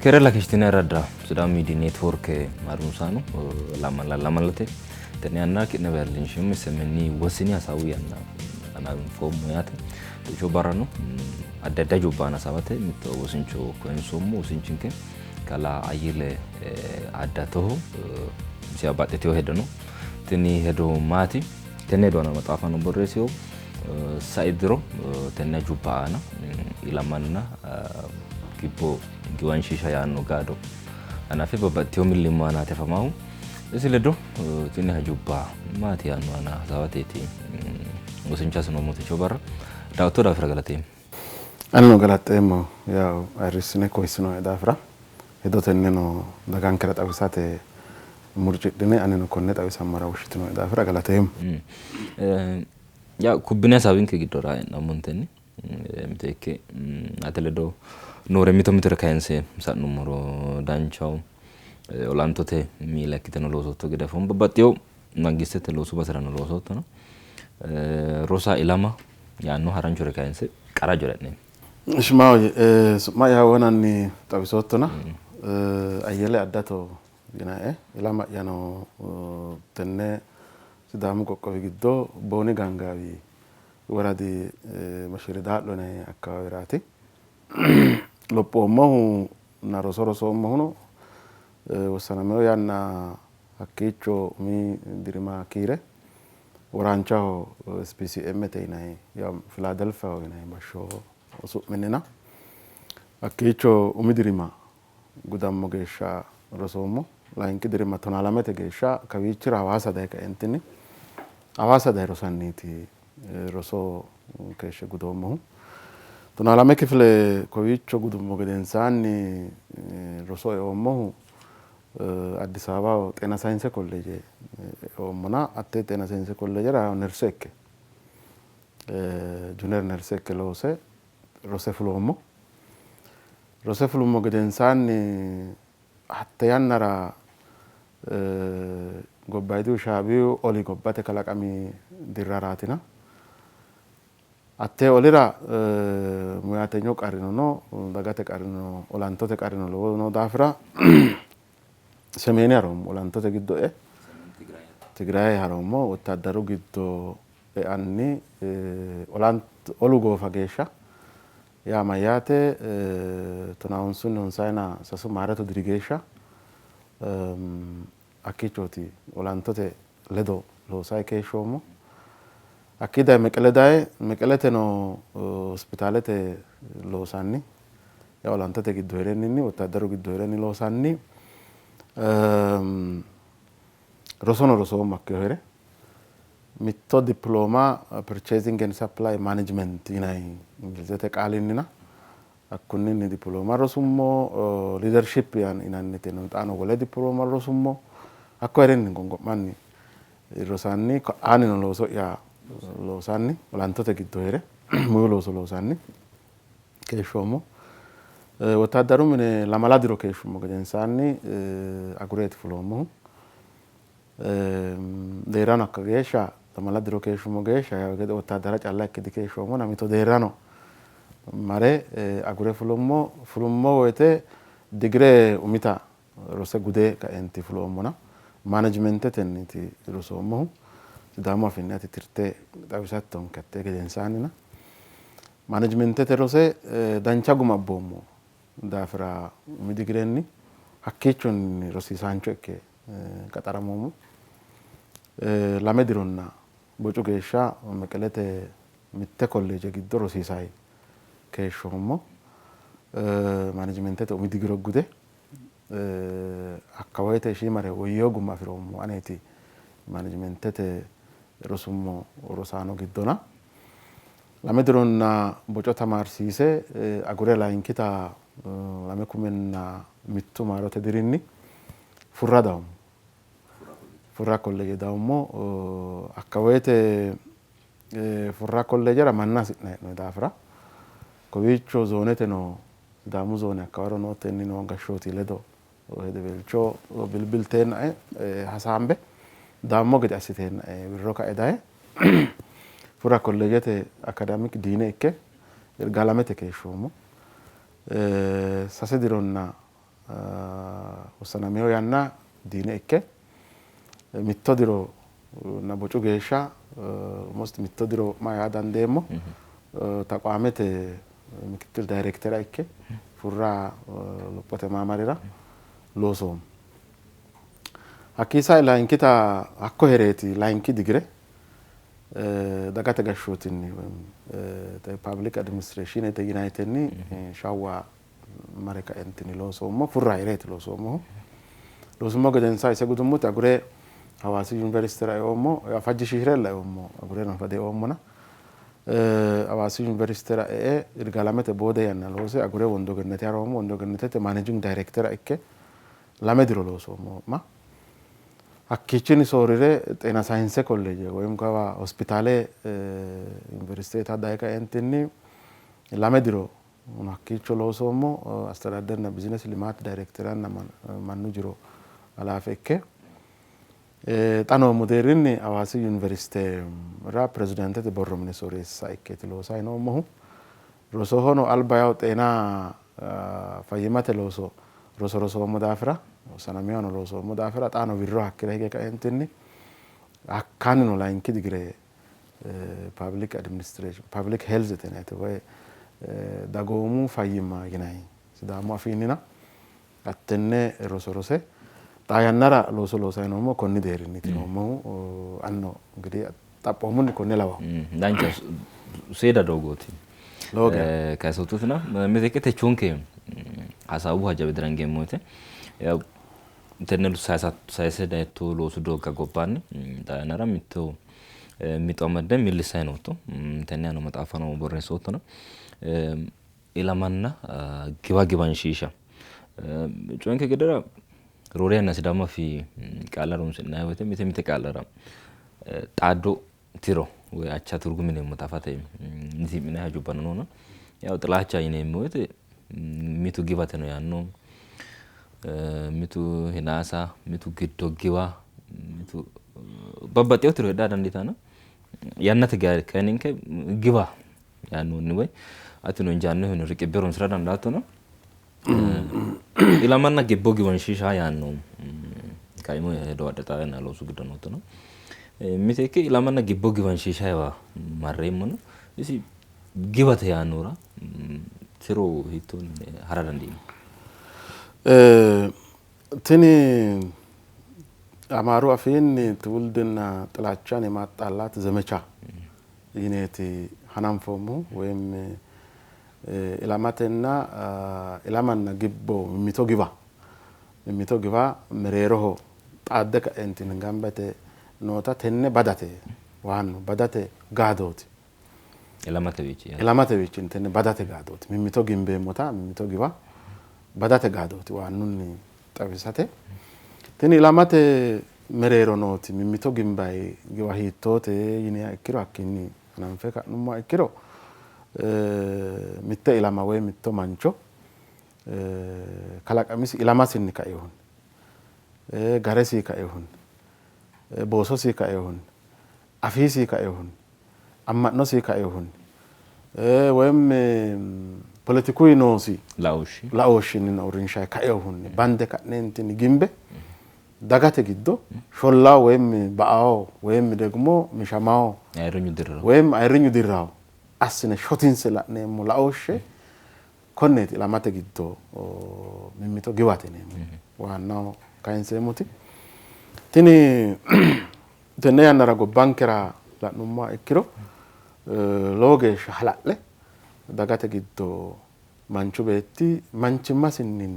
Keerella keeshshitine radda Sidaamu Miidiyi Neetwoorke harunsaano lamala lamalate tenne yanna ki'ne leellinsheemmo SMN wosini hasaawu yanna hananfoommo yaate. Techo barrano addi addi hajubba aana hasaawate mitto wosincho koyinsoommo. Wosinchinke kalaa Ayyele Addatoho isi babbaxxitino hedo no. Tini hedo maati? Tenne hedo aana maxaafano borreessino. Sai diro tenne hajubba aana ilamanna gibbo giwanshiisha yaanno gaado hanafe babbaxxitino millimmo aanaati afamaahu. Isi ledo tini hajubba maati yaanno aana hasaawateeti wosincho assinoommo techo barra. Daawotto daafira galateemmo. Anino galaxxeemmo yaw ayirrissine koyissinoe daafira hedotennino dagankera xawisate murcidhine anino konne xawisammora woshshitinoe daafira galateemmo. Yaw kubbine hasaawinke giddora e'nammontenni miteekke ate ledo noore mito mitore kayinse sa'nummoro danchaho. Olantote miila ikkiteno loosootto gede afoommo. Babbaxxewo mangistete loosu baserano loosoottona. Rosa ilama yaanno haranchore kayinse qara hajora e'neemmo. Ishi maahoyye, su'ma'ya wonanni xawisoottona. Ayyele Addato yinannie. Ilama'yano tenne Sidaamu qoqqowi giddo Booni Gaangaawi woradi Bashiri Daa'lo yinanni akkawaaweraati. Lophoommohunna roso rosoommohuno wossanamino yanna hakkiicho umi dirima kiire Woraanchaho SPCMte yinanni Filaadelfiyaho yinanni bashsho su'minnina hakkiicho umi dirima gudammo geeshsha rosoommo. Layinki dirima tonaalamete geeshsha kawiichira Hawaasa daye kaeentinni Hawaasa daye rosanniiti roso keeshshe gudoommohu. Tonaalame kifile kowiicho gudummo gedensaanni roso eoommohu Addis Ababaho Xeena Sayinse Kolleeje eoommona hattee Xeena Sayinse Kolleejera nerse ikke junior nerse ikke loose rose fuloommo. Rose fulummo gedensaanni hatte yannara gobbayidihu Shaabiyu oli gobbate kalaqami dirraraatina hattee olira muyatenyu qarrino no, dagate qarrino no, olantote qarrino lowohu noo daafira Semeeni haroommo, olantote giddo e Tigraye haroommo, wottaaddaru giddo eanni olu goofa geeshsha Yaa mayyaate, tonaahonsunni honsayina sasu maarote diri geeshsha hakkiichooti olantote ledo loosayi keeshshoommo. Hakkii daye Meqele daye Meqeleteno hospitaalete loosanni yaa olantote giddo hee'renninni wottaaddaru giddo hee'renni loosanni rosono rosoommo hakkiyo hee're. Mitto dipilooma Purchasing and Supply Management yinanni Ingilizete qaalinni hakkunninni dipilooma rosummo. Leadership yinannitino xaano wole dipilooma rosummo. Hakko hee'renni gongo'manni rosanni ka'aannino looso'ya loosanni olantote giddo hee're muyu looso loosanni keeshshoommo. Wottaaddaru mine lamala diro keeshshummo gedensaanni agureeti fuloommohu. Deerrano hakka geeshsha lamala diro keeshshummo geeshsha yawo gede wottaaddara calla ikke dikeeshshoommona mito deerrano mare agure fulummo. Fulummo woyte digire umita rose gude kaeenti fuloommona managementetenniiti rosoommohu. Sidaamu afiinni ati tirte xawisattonke hattee gedensaannina. Managementete rose dancha guma abboommo daafira umi digirenni hakkiichonni rosiisaancho ikke qaxaramoommo. Lame dironna bocu geeshsha Meqelete mitte kolleeje giddo rosiisayi keeshshoommo. Manajimentete umi digire gude hakka woyte shiimare woyyino guma afi'roommo aneeti manajimentete rosummo rosaano giddona. Lame dironna boco tamaarsiise agure layinkita 2001 maarote dirinni Furra dawummo. Furra kolleeje dawummo. Hakka woyte Furra kolleejera manna hasi'nanni hee'noonni daafira kowiicho zoonete noo Sidaamu zoone hakkawaro nootenni noo gashshooti ledo hedeweelcho bilbilteennae hasaambe daammo gede assiteennae wirro kae daye Furra kolleejete akadamik diine ikke Yirgaalamete keeshshoommo. Sase dironna Wossanamino yanna diine ikke mitto diro na bocu geeshsha, almost mitto diro ma yaa dandeemmo, taqwaamete mikittil daayirektera ikke Furra Lophote Maamarira loosoommo. Hakkii sae layinkita hakko hereeti layinki digire dagate gashshootinni public administration yinayitenni Shawwa mare kaentinni loosoommo. Furra hereeti loosoommohu. Loosummo gedensaa ise gudummuti agure Hawaasi Yuniversitera eoommo, fajjishiishirella eoommo, agure nafa deoommona. Hawaasi Yuniversitera e''e Yirgaalamete boode yanna loose agure Wondo Gennete haroommo. Wondo Gennetete managing director ikke 2 diro loosoommo wo'ma. Hakkiichinni soorrire Xeena Sayinse Kolleeje woyim kawa hospitaale yuniversiteta daye kaentinni 2 diro hakkiicho loosoommo. Astedaaderna bizinesi limaat daayirekteranna mannu jiro halaafe ikke xa noommo deerrinni Hawaasi Yuniversitera pirezidaantete borro mine sooreessa ikkeeti loosayi noommohu. Rosohono alba yawo xeena fayyimmate looso roso rosoommo daafira sanamihano loosoommo daafira xaano wirro hakkira hige kaentinni hakkaannino layinki digire public administration, public health yinayte woy dagoomu fayyimma yinayi Sidaamu afiinnina hattenne roso rose xaa yannara looso loosayi noommo. Konni deerrinniiti noommohu anno እንግዲህ xaphoomunni konne lawaho. Dancha seeda doogooti. Lowo geya. Kayisoottotuna miteekke techoonke hasaawu haja widira hingeemmo woyte tenne sayise dayitto loosu doogga gobbaanni xaa yannara mitto mixo amadde millissayi nootto. Tenne aana maxaafano borreessoottona. Ilamanna giwa giwanshiisha. Coyinke gedera roore yanna Sidaamu afii qaalla horonsi'nanni woyte mite mite qaallara xaaddo tiro woy acha turgumi yineemmota afate mitii'minanni hajubbano noona. Yaw xilaacha yineemmo woyte mitu giwateno yaanno, mitu hinaasa, mitu giddo giwa, mitu babbaxxewo tiro heedhara dandiitanno. Yannate geya ninke giwa yaannohunni woy atino injaannoheni riqibbe horonsira dandaattona. Ilamanna gibbo giwanshiisha yaanno kaimu hedo adhe xaa yanna loosu giddo noottona. Miteekke ilamanna gibbo giwanshiishayiwa marreemmona isi giwate yaannohura tiro hiittoonni hara dandiino? Tini Amaaru afiinni ትውልድና ጥላቻን የማጣላት ዘመቻ yineeti hananfoommohu woyim ilamatenna ilamanna gibbo mimmito giwa mimmito giwa mereeroho xaadde ka'entinni gamba yite noota tenne badate waannu badate gaadooti. Ilamatewiichi. Ilamatewiichinni tenne badate gaadooti. Mimmito gimbeemmota mimmito giwa badate gaadooti waannunni xawisate. Tini ilamate mereero nooti mimmito gimbayi giwa hiittoote yiniha ikkiro hakkiinni hananfe ka'nummoha ikkiro mitte ilama woy mitto mancho kalaqamisi ilamasinni kainohunni, garesii kainohunni, boososii kainohunni, afiisii kainohunni, amma'nosii kainohunni woyim poletikuyi noosi laooshshinninna uurrinshayi kainohunni bande ka'neentinni gimbe dagate giddo shollawo woyim ba''awo woyim ደግሞ mishamawo woyim ayirrinyu dirrawo assine shotinse la'neemmo laooshshe konneeti ilamate giddo mimmito giwate yineemmo waannaho kayinseemmoti. Tini tenne yannara gobbankera la'nummoha ikkiro lowo geeshsha hala'le dagate giddo manchu beetti manchimmasinni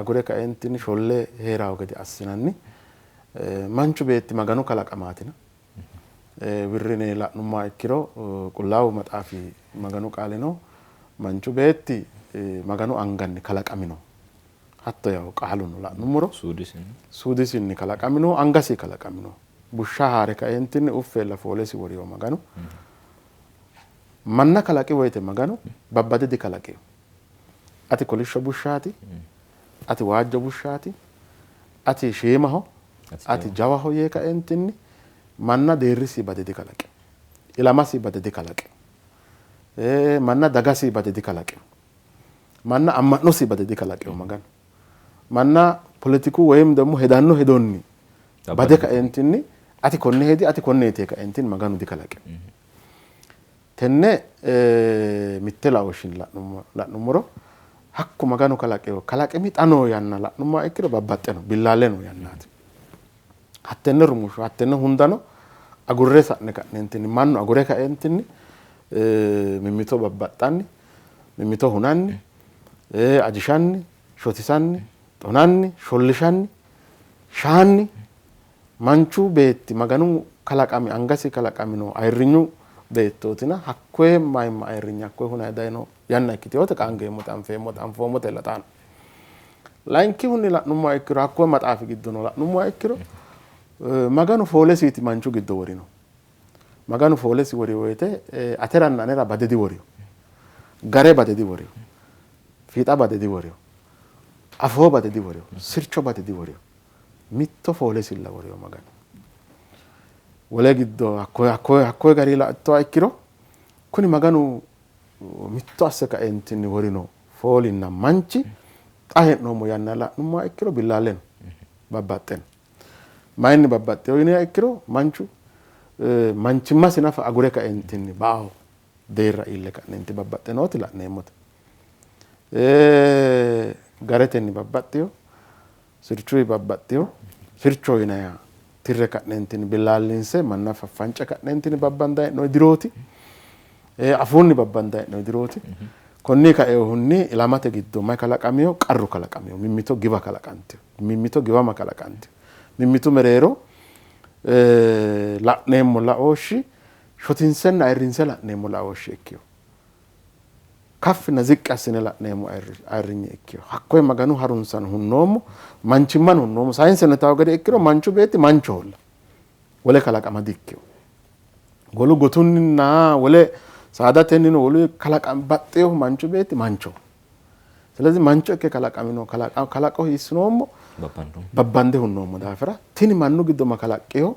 agure kaentinni sholle hee'rawo gede assinanni. Manchu beetti Maganu kalaqamaatina. Wirrine la'nummoha ikkiro Qullaawu Maxaafi Maganu qaalino manchu beetti Maganu anganni kalaqamino. Hatto yawo qaaluno la'nummoro suudisinni kalaqamino, angasi kalaqamino. Bushsha haare kaentinni uffeella foolesi woriyo Maganu. Manna kalaqi woyite Maganu babbade dikalaqino. Ati kolishsho bushshaati, ati waajjo bushshaati, ati shiimaho, ati jawaho yee kaentinni manna deerrisi bade dikalaqino. Ilamasi bade dikalaqino. Manna dagasi bade dikalaqino. Manna amma'nosi bade dikalaqino Maganu. Manna poletiku woyim ደግሞ hedanno hedonni bade kaentinni ati konne hedi ati konneeti yee kaentinni Maganu dikalaqino. Tenne mitte laooshshinni la'nummoro hakku Maganu kalaqino kalaqimi xa noo yanna la'nummoha ikkiro babbaxxe no, billaalle noo yannaati. Hattenne rumushsho hattenne hundano agurre sa'ne ka'neentinni mannu agure kaeentinni mimmito babbaxxanni mimmito hunanni ajishanni shotisanni xonanni shollishanni shaanni manchu beetti Maganu kalaqami angasi kalaqamino ayirrinyu beettootina hakkoye mayimma ayirrinye hakkoye hunayi dayino yanna ikkiteyote qaangeemmote anfeemmote anfoommote xaano. Layinkihunni la'nummoha ikkiro hakkoye maxaafi giddono la'nummoha ikkiro Maganu foolesiiti manchu giddo worino. Maganu foolesi wori woyite ateranna anera bade diworino. Gare bade diworino. Fiixa bade diworino. Afoo bade diworino. Sircho bade diworino. Mitto foolesilla worino Maganu. Wole giddo hakkoye gari la'attoha ikkiro kuni Maganu mitto asse kaentinni worino foolinna manchi xa hee'noommo yanna la'nummoha ikkiro billaalle no, babbaxxe no. Mayinni babbaxxeyo yiniha ikkiro manchu manchimmasi nafa agure kaentinni ba'aho deerra iille ka'nenti babbaxxe nooti la'neemmote. Garetenni babbaxxeyo, sirchuyi babbaxxeyo, sircho yinaya tirre ka'neentinni billaallinse manna faffance ka'neentinni babbandayi hee'noonni dirooti. Afuunni babbandayi hee'noonni dirooti. Konni kainohunni ilamate giddo mayi kalaqamino? Qarru kalaqamino. Mimmito giwa kalaqantino. Mimmito giwama kalaqantino. Mimmitu mereero la'neemmo laooshshi shotinsenna ayirrinse la'neemmo laooshshi ikkino. Kaffinna ziqqi assine la'neemmo ayirrinye ikkino. Hakkoye Maganu harunsano hunnoommo, manchimmano hunnoommo. Sayinseno yitawo gede ikkiro manchu beetti manchoholla, wole kalaqama dikkino. Wolu gotunninna wole saadatennino wolu kalaqama baxxinohu manchu beetti manchoho. ስለዚህ mancho ikke kalaqamino kalaqo hiissinoommo babbande hunnoommo daafira tini mannu giddo ma kalaqqino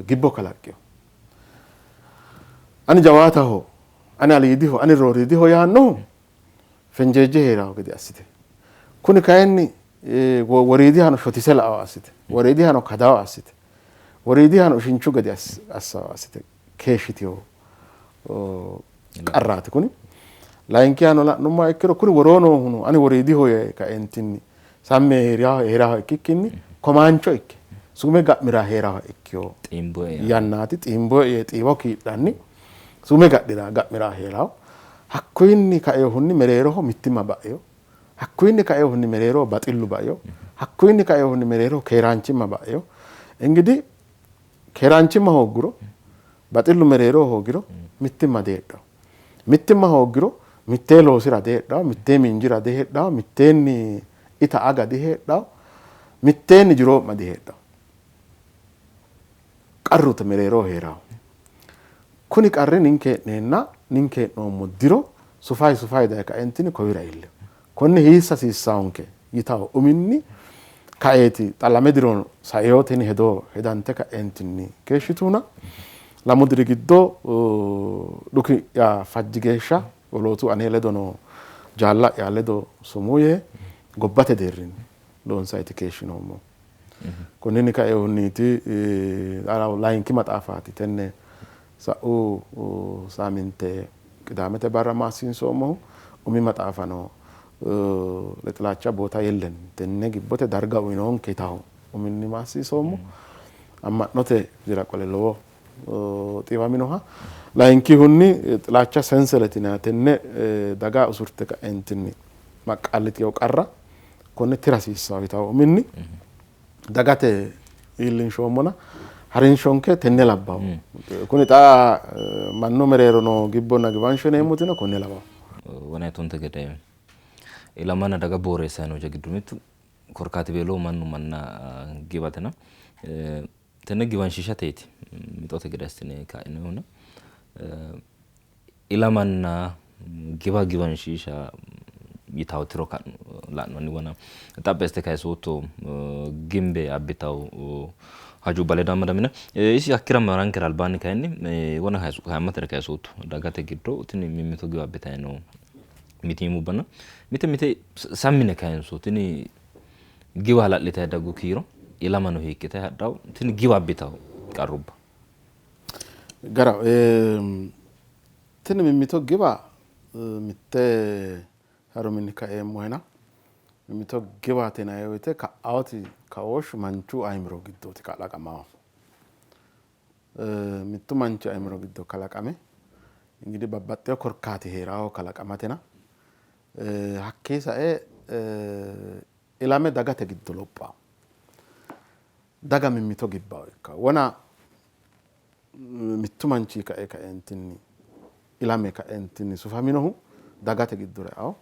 gibbo kalaqqino. Ani jawaataho, ani aliidiho, ani rooriidiho yaannohu fenjeejje hee'raho gede assite. Kuni kayinni woriidihano shotise la'awo assite, woriidihano kadawo assite, woriidihano ishinchu gede assawo assite keeshshiteyo qarraati kuni. Layinkihano la'nummoha ikkiro kuni woroo noohuno ani woriidiho yee kaentinni samme hee'raho ikkikkinni komaancho ikke suume ga'mira hee'raho ikkiyo yannaati. Xiimbo yee xiiwo kiidhanni suume ga'mira hee'raho. Hakkuyinni kainohunni mereeroho mittimma ba'eyo. Hakkuyinni kainohunni mereeroho baxillu ba'eyo. Hakkuyinni kainohunni mereeroho keeraanchimma ba'eyo. Ingidihi keeraanchimma hoogguro baxillu mereeroho hoogiro mittimma diheedhawo. Mittimma hooggiro mittee loosira diheedhawo, mittee miinjira diheedhawo, mitteenni ita aga diheedhawo, mitteenni jiroo'ma diheedhawo. Qarru mereeroho heerawo. Kuni qarri ninke hee'neenna ninke hee'noommo diro sufayi sufayi daye kaentinni kowira iillino. Konne hiissa hasiissawonke yitawo uminni kaeeti xa lame diro saeyo tini hedo hedante ka'eentinni keeshshituna lamu diri giddo dhuki'ya fajji geeshsha wolootu ane ledo noo jaalla'ya ledo sumuu yee gobbate deerrinni loonsayiti keeshshinoommo. Konninni kainohunniiti layinki maxaafaati tenne sa'u saaminte qidaamete barra maassiinsoommohu. Umi maxaafano lexilacha boota yellen tenne gibbote darga uyinoonke yitawo uminni maassiisoommo. Amma'note jira qole lowo xiiwaminoha. Layinkihunni xilacha senselet yinanni tenne daga usurte ka'entinni maqqaallitino qarra konne tira hasiissawo yitawo uminni dagate iillinshoommona harinshonke tenne labbawo. Kuni xa mannu mereero noo gibbonna giwansho yineemmotino konne lawawo. Wonayittonte gede ilamanna daga booreessayi noo giddo mittu korkaatiweelo mannu manna giwatena tenne giwanshiishateeti mixote gede assine ka'inohuna ilamanna giwa giwanshiisha yitawo tiro la'noonni wona xaphi assite kayisootto gimbe abbitawo hajubba ledo amadamina isi hakkira marankera albaanni kayinni wona kayammatera kayisootto dagate giddo tini mimmito giwa abbitayi noo Mitiimmubbanna mite mite sammine kayinso tini giwa hala'litayi daggu kiiro ilamano hiiqqitayi hadhawo, tini giwa abbitawo qarrubba. Gara tini mimmito giwa mitte haruminni kaeemmohena, mimmito giwate yinanni woyte ka'awoti kaooshshu manchu ayimiro giddooti kalaqamahu. Mittu manchi ayimiro giddo kalaqame ingidihi babbaxxewo korkaati hee'rawo kalaqamatena, hakkii sae ilame dagate giddo lophawo. Daga mimmito gibbawo ikkawo. Wona mittu manchi kae kaeentinni ilame kaeentinni sufaminohu dagate giddora eawo,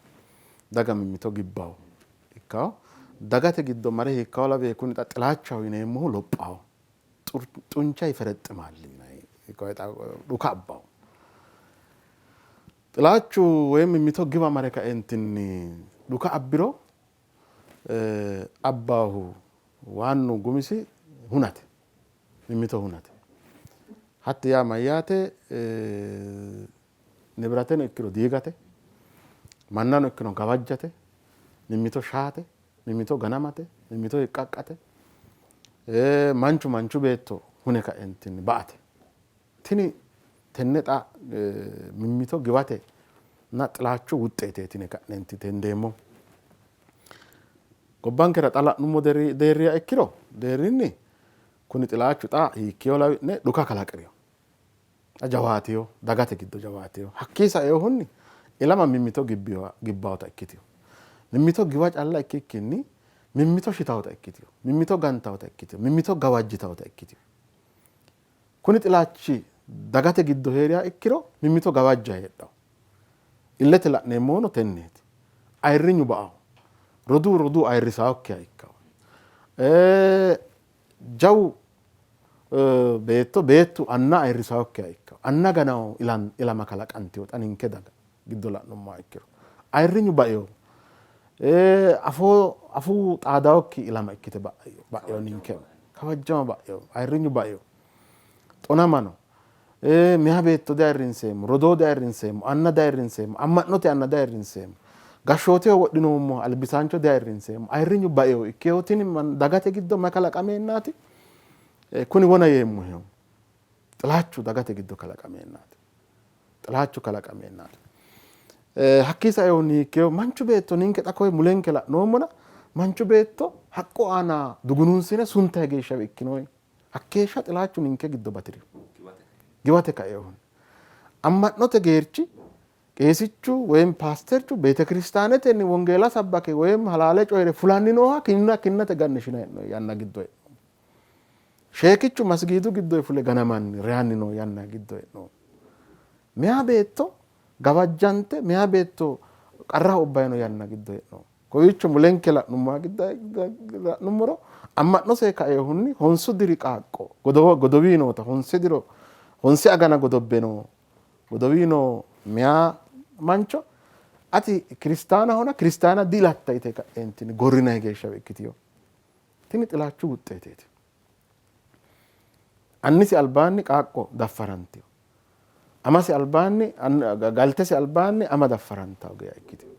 daga mimmito gibbawo ikkawo. Dagate giddo mare hiikkawo lawe kuni xa xilaachaho yineemmohu lophawo. Xuncha yiferexximaal yinanni dhuka abbawo. Xilaachu woyi mimmito giwa mare kaeentinni dhuka abbiro abbaahu waannu gumisi hunate, mimmito hunate. Hatti yaa mayyaate? Nibirateno ikkiro diigate, mannano ikkiro gawajjate, mimmito shaate, mimmito ganamate, mimmito hiqqaqqate, manchu manchu beetto hune kaentinni ba''ate. Tini tenne xa mimmito giwate na xilaachu wuxxeeteeti yine ka'neenti hendeemmohu. Gobbankera xa la'nummo deerriha ikkiro deerrinni kuni xilaachu xa hiikkiyo lawi'ne dhuka kalaqirino. Xa jawaatino, dagate giddo jawaatino. Hakkii sainohunni ilama mimmito gibbawota ikkitino. Mimmito giwa calla ikkikkinni mimmito shitawota ikkitino, mimmito gantawota ikkitino, mimmito gawajjitawota ikkitino. Kuni xilaachi dagate giddo hee'riha ikkiro mimmito gawajja heedhanno. Illete la'neemmohuno tenneeti. Ayirrinyu ba''anno. Roduu roduu ayirrisaakkiha ikkanno. Jawu beetto beettu anna ayirrisaakkiha ikkanno. Anna gananno ilama kalaqantino xa ninke daga giddo la'nummoha ikkiro. Ayirrinyu baino. Afoo afuu xaadaokki ilama ikkite ba'ino ninke. Kawajjama ba'ino. Ayirrinyu baino. Xonama no. Meya beetto diayirrinseemmo, rodoo diayirrinseemmo, anna diayirrinseemmo, amma'note anna diayirrinseemmo, gashshooteho wodhinoommoha albisaancho diayirrinseemmo. Ayirrinyu baino. Ikkeho tini dagate giddo mayi kalaqameennaati? Kuni wona yeemmohehu xilaachu dagate giddo kalaqameennaati. Xilaachu kalaqameennaati. Hakkii sainohunni hiikkeho manchu beetto ninke xa koye mulenke la'noommona manchu beetto haqqu aana dugunuunsine suntayi geeshshawe ikkinoyi. Hakkeeshsha xilaachu ninke giddo bati'rino. Giwate kainohunni. Amma'note geerchi, qeesichu woyim paasterchu beetekiristaanetenni wongeela sabbake woyim halaale coyi're fulanni nooha kinna kinnate ganne shinayi hee'noonni yanna giddo hee'noommo. Sheekichu masgiidu giddo fule ganamanni reyanni noo yanna giddo hee'noommo. Meyaa beetto gawajjante meyaa beetto qarraho ubbanni noo yanna giddo hee'noommo. Kowiicho mulenke la'nummoro amma'nose kainohunni honsu diri qaaqqo godowii noota honse diro honse agana godobbe noo godowii noo meyaa mancho ati kiristaanahona kiristaana dilatta yite ka'eentinni gorrinayi geeshsha ikkitino. Tini xilaachu wuxxeeteeti. Annisi albaanni qaaqqo daffarantino. Amasi albaanni, galtesi albaanni ama daffarantawo geya ikkitino.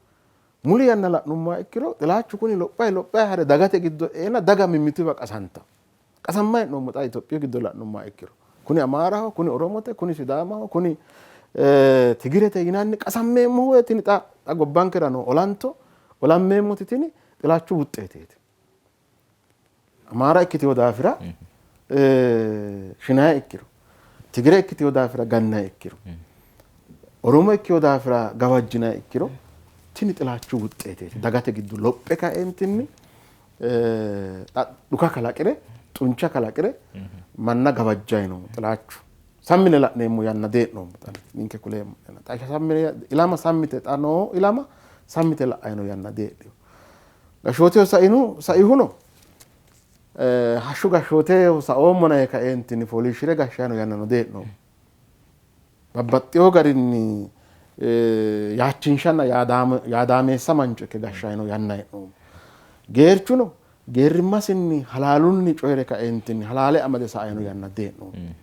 Muli yanna la'nummoha ikkiro xilaachu kuni lophayi lophayi ha're dagate giddo eena daga mimmituwa qasantawo. Qasammayi hee'noommo xa Itophiyu giddo la'nummoha ikkiro. Kuni Amaaraho, kuni Oromote, kuni Sidaamaho, kuni Tigirete yinanni qasammeemmohu tini xa gobbankera noo olanto olammeemmoti tini xilaachu wuxxeeteeti. Amaara ikkitino daafira shinayi ikkiro, Tigire ikkitino daafira gannayi ikkiro, Oromo ikkino daafira gawajjinayi ikkiro tini xilaachu wuxxeeteeti. Dagate giddo lophe kaeentinni dhuka kalaqire xuncha kalaqire manna gawajjayi no xilaachu. Sammine la'neemmo yanna dee'noommo xa ninke kuleemmo. Ilama sammite xa noo ilama sammite la'ayi no yanna deedhino. Gashshooteho sainu saihuno hashshu gashshooteho saoommona yee kaeentinni fooliishshi're gashshanno yannano dee'noommo. Babbaxxewo garinni yaachinshanna yaadaameessa mancho ikke gashshanno yanna hee'noommo. Geerchuno geerrimmasinni halaalunni coyi're kaeentinni halaale amade saino yanna dee'noommo.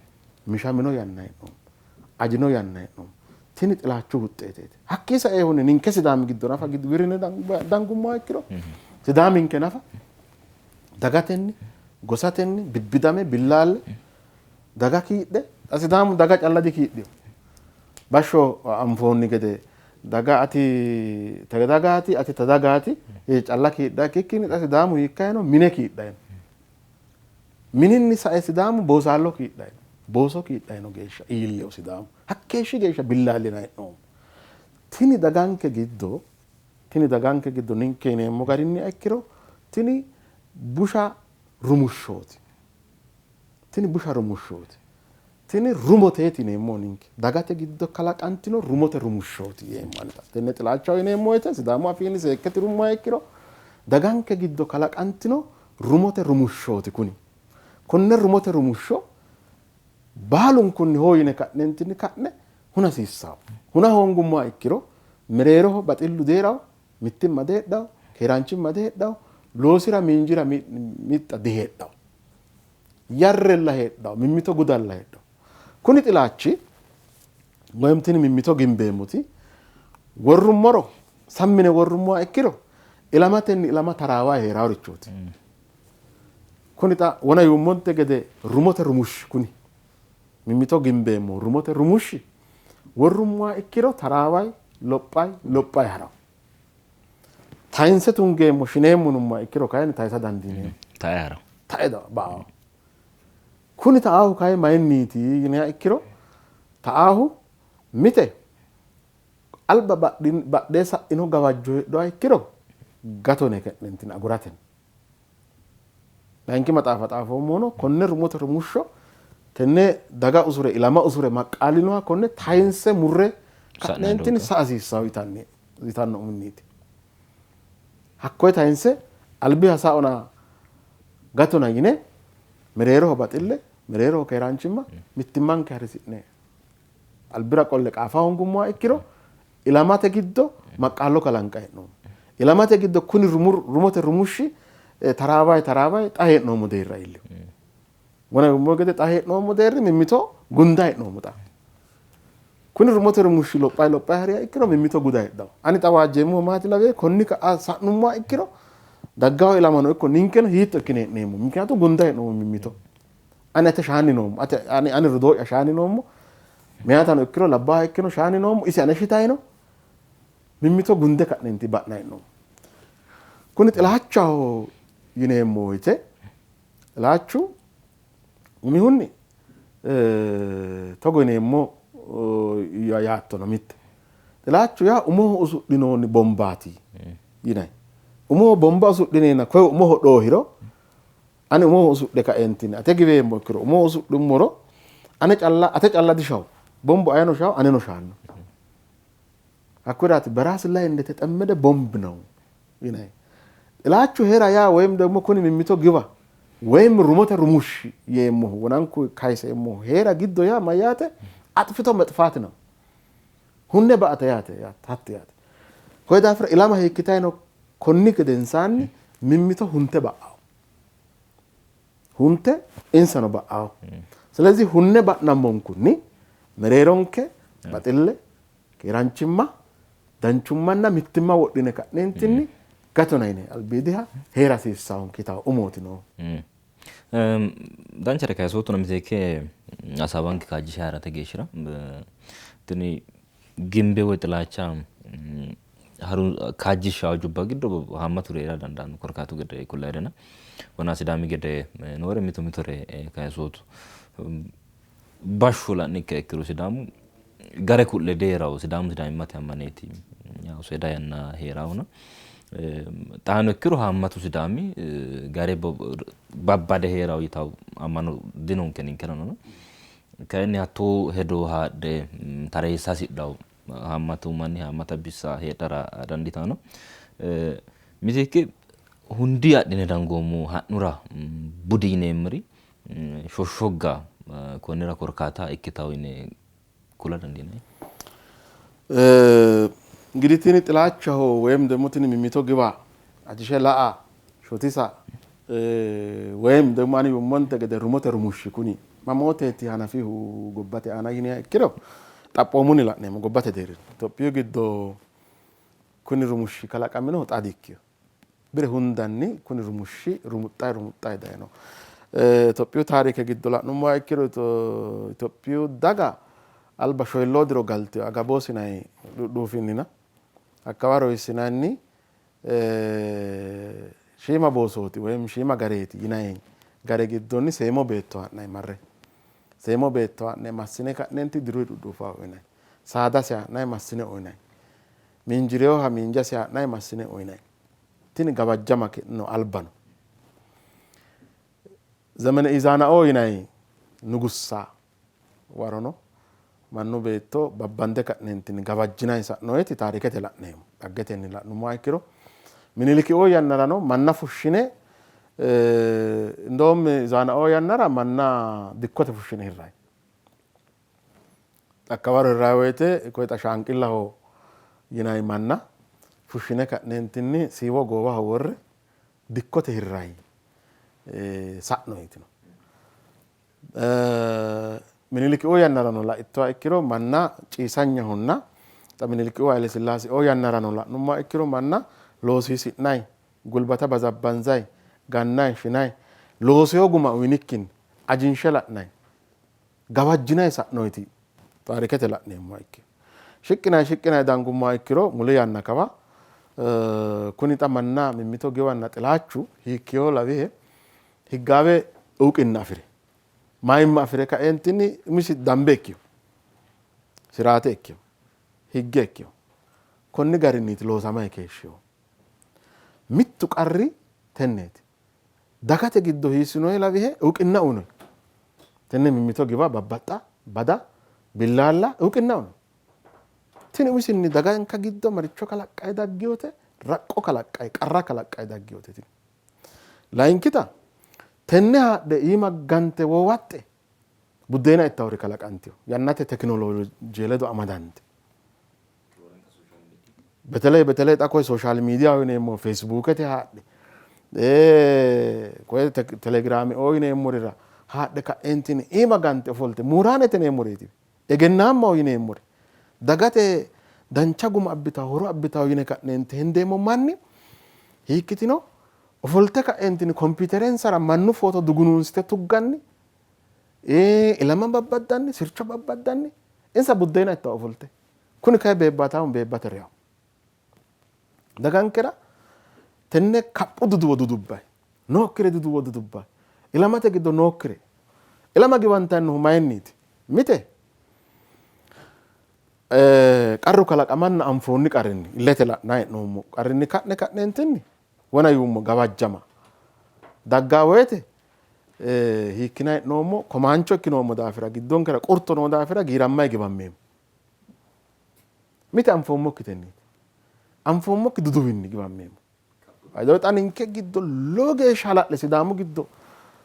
Mishamino yanna hee'noommo. Ajino yanna hee'noommo. Tini xilaachu wuxxeeteeti. Hakkii saeehunni ninke Sidaami giddo nafa wirine dangummoha ikkiro Sidaaminke nafa dagatenni gosatenni bibbidame billaalle daga kiidhe, xa Sidaamu daga calla dikiidhino. Bashsho anfoonni gede daga ati tadagaati ati tadagaati yee calla kiidha ikkikkinni xa Sidaamu hiikkayi no mine kiidhayi no. Mininni sae Sidaamu boosaallo kiidhayi no. Booso kiidhayi no geeshsha iilleyo Sidaamu. Hakkeeshshi geeshsha billaallinayi hee'noommo. Tini daganke giddo tini daganke giddo ninke yineemmo garinni ikkiro tini busha rumushshooti. Tini busha rumushshooti. Tini rumoteeti yineemmo ninke. Dagate giddo kalaqantino rumote rumushshooti yeemmo ani. Tenne xilaachaho yineemmo woyte Sidaamu afiinni seekke tirummoha ikkiro daganke giddo kalaqantino rumote rumushshooti kuni. Konne rumote rumushsho baalunkunni hoo yine ka'neentinni ka'ne huna hasiissawo. Huna hoongummoha ikkiro mereeroho baxillu deerawo, mittimma diheedhawo, keeraanchimma diheedhawo, loosira miinjira mixxa diheedhawo. Yarrella heedhawo, mimmito gudalla heedhawo. Kuni xilaachi woyim tini mimmito gimbeemmoti worrummoro sammine worrummoha ikkiro ilamatenni ilama taraawayi heeraworichooti. Kuni xa wona yuummonte gede rumote rumushshi kuni mimmito gimbeemmo rumote rumushshi worrummoha ikkiro taraawayi lophayi lophayi harawo. Tayinse tungeemmo shineemmo yinummoha ikkiro kayinni tayisa dandiineemmo. Tae harawo. Tae ba''awo. Kuni ta'aahu kayi mayinniiti yiniha ikkiro ta'aahu mite alba badhee sa'ino gawajjo heedhuha ikkiro gatone ke'nentinni aguratenni. Layinki maxaafa xaafoommohuno konne rumote rumushsho tenne daga usure ilama usure maqqaalinoha konne tayinse murre ka'neentinni sa'a hasiissawo yitanno uminniiti. Hakkoye tayinse albiha saona gatona yine mereeroho baxille, mereeroho keeraanchimma, mittimmanke harisi'ne albira qolle qaafa hoongummoha ikkiro ilamate giddo maqqaallo kalanqayi hee'noommo. Ilamate giddo kuni rumote rumushshi taraawayi taraawayi xa hee'noommo deerra iillino. Wona yummo gede xa hee'noommo deerri mimmito gunda hee'noommo xa. Kuni rumote rumushshi lophayi lophayi hariha ikkiro mimmito guda heedhawo. Ani xa waajjeemmohu maati lawe konni ka'a sa'nummoha ikkiro daggawo ilamano ikko ninkeno hiitto ikkine hee'neemmo. Mikinaatu gunda hee'noommo mimmito. Ani ate shaanni noommo, ate ani ani rodoo'ya shaanni noommo, meyatano ikkiro labbaaha ikkino shaanni noommo, isi ane shitayi no. Mimmito gunde ka'nenti ba'nayi hee'noommo. Kuni xilaachaho yineemmo woyte xilaachu umihunni togo yineemmo yaatto no mitte. Xilaachu yaa umoho usudhinoonni bombaati yinanni. Umoho bomba usudhineenna koye umoho dhoohiro ani umoho usudhe kaeentinni ate giweemmo ikkiro umoho usudhummoro ane calla ate calla dishawo bombu ayeno shawo aneno shaanno. Hakkuyiraati በራስ ላይ እንደተጠመደ ቦምብ ነው ይናይ ጥላችሁ ሄራ ያ ወይም ደግሞ ኩኒ ሚሚቶ ግባ ወይም ሩሞተ ሩሙሽ የሞሁ ወናንኩ ካይሰ የሞሁ ሄራ ጊዶ ያ ማያተ አጥፍቶ መጥፋት ነው። ሁኔ በአተ ያተ ያት ያተ ኮይ ዳፍረ ኢላማ ሄክታይ ነው ኮኒ gedensaanni mimmito hunte ba'awo hunte insano ba'awo. ስለዚህ hunne ba'nammonkunni mereeronke baxille keeraanchimma danchummanna mittimma wodhine ka'neentinni gatona yine albiidiha heera hasiissawonke yitawo umooti noohu. Danchare kayisootuna miteekke hasaawanke kaajjishe harate geeshshira tini gimbe woy xilaacha kaajjishshawo hajubba giddo haammaturi heera dandaanno korkaatu gede kullayirena wona Sidaami gede noore mito mitore kayisootu. Bashsho la'nikka ikkiro Sidaamu gare ku'le deerawo Sidaamu sidaamimmate ammaneeti yaw seeda yanna heerawona xaano ikkiro haammatu Sidaami gare babbade heerawo yitawo ammano dinonke ninkerano kayinni hattoo hedo haadhe tareessa hasidhawo haammatu manni haammata bissa heedhara dandiitanno. Miteekke hundi adhine dangoommo ha'nura budi yineemmori shoshshogga konnira korkaata ikkitawo yine kula dandiinanni? እንግዲህ tini xilaachaho ወይም ደግሞ tini mimmito giwa ajishe la'a shotisa ወይም ደግሞ ani yummonte gede rumote rumushshi kuni mamooteeti hanafihu gobbate aana yiniha ikkiro Xaphoomunni la'neemmo gobbate deerrinni Itophiyu giddo kuni rumushshi kalaqaminohu xa dikkino. Bire hundanni kuni rumushshi rumuxxayi rumuxxayi dayino. Itophiyu taarike giddo la'nummoha ikkiro Itophiyu daga alba shoyilloo diro galtino Agaboosi yinanni dhudhuufinnina hakkawaro hiissinanni shiima boosooti woyim shiima gareeti yinanni gare giddonni seemo beetto ha'nanni marre seemo beetto ha'ne massine ka'nenti diruyi dhudhuufa uyinanni saadase ha'nanni massine uyinanni miinjireyoha miinjasi ha'nanni massine uyinanni tini gawajjama no alba no zemene Izaanao yinanni nugussa warono mannu beetto babbande ka'neentinni gawajjinanni sa'noyeti taarikete la'neemmo. Dhaggetenni la'nummoha ikkiro Minilikioo yannarano manna fushshine indoom Izaanao yannara manna dikkote fushshine hirranni. Hakkawaro hirranni woyte koye xa Shaanqillaho yinanni manna fushshine ka'neentinni siiwo goowaho worre dikkote hirranni sa'noyiti no. Minilikioo yannarano laittoha ikkiro manna ciisanyahonna xa Minilikioo Haile Sillaaseoo yannarano la'nummoha ikkiro manna loosiisi'nay, gulbata bazabbanzay, gannay, shinay, loosewo guma uyinikkinni ajinshe la'nay, gawajjinay sa'noyti taarikete la'neemmoha ikkiro. Shiqqinay shiqqinay dangummoha ikkiro muli yanna kawa kuni xa manna mimmito giwanna xilaachu hiikkiyo lawihe Higgaawe uqinna afi're mayimma afi're kaeentinni umisi dambe ikkino, siraate ikkino, higge ikkino. Konni garinniiti loosamay keeshshinohu. Mittu qarri tenneeti. Dagate giddo hiissinoyi lawihe uqinna uyinoyi. Tenne mimmito giwa, babbaxxa, bada, billaalla uqinna uyinoyi. Tini umisinni daganka giddo maricho kalaqqayi dagginote? Raqqo kalaqqayi, qarra kalaqqayi dagginote tini. Layinkita, tenne haadhe iima gante woowaxxe buddeena ittawori kalaqantino yannate tekinolooje ledo amadante. Beteley beteley xa koye sooshaal miidiyaho yineemmo feesibuukete haadhe koye telegiraameo yineemmorira haadhe ka'eentini iima gante ofolte muuraanete yineemmoreeti egennaammaho yineemmori dagate dancha guma abbitawo horo abbitawo yine ka'neenti hendeemmo manni hiikkitino ofolte ka'eentini kompiiterensara mannu footo dugunuunsite tugganni ilama babbaddanni sircho babbaddanni insa buddeena ittawo ofolte kuni kayi beebbaataamu beebbate reyawo dagankera tenne kaphu duduwo dudubbayi nookkire duduwo dudubbayi ilamate giddo nookkire ilama giwantannohu mayinniiti mite qarru kalaqamanna anfoonni qarrinni illete la'nanni hee'noommo qarrinni ka'ne ka'neentinni wona yuummo gawajjama daggaa woyte hiikkina hee'noommo komaancho ikkinoommo daafira giddonkera qurto noo daafira giirammayi gibammeemmo. Mite anfoommokki tenniiti. Anfoommokki duduwinni gibammeemmo. Xa ninke giddo lowo geeshsha hala'le Sidaamu giddo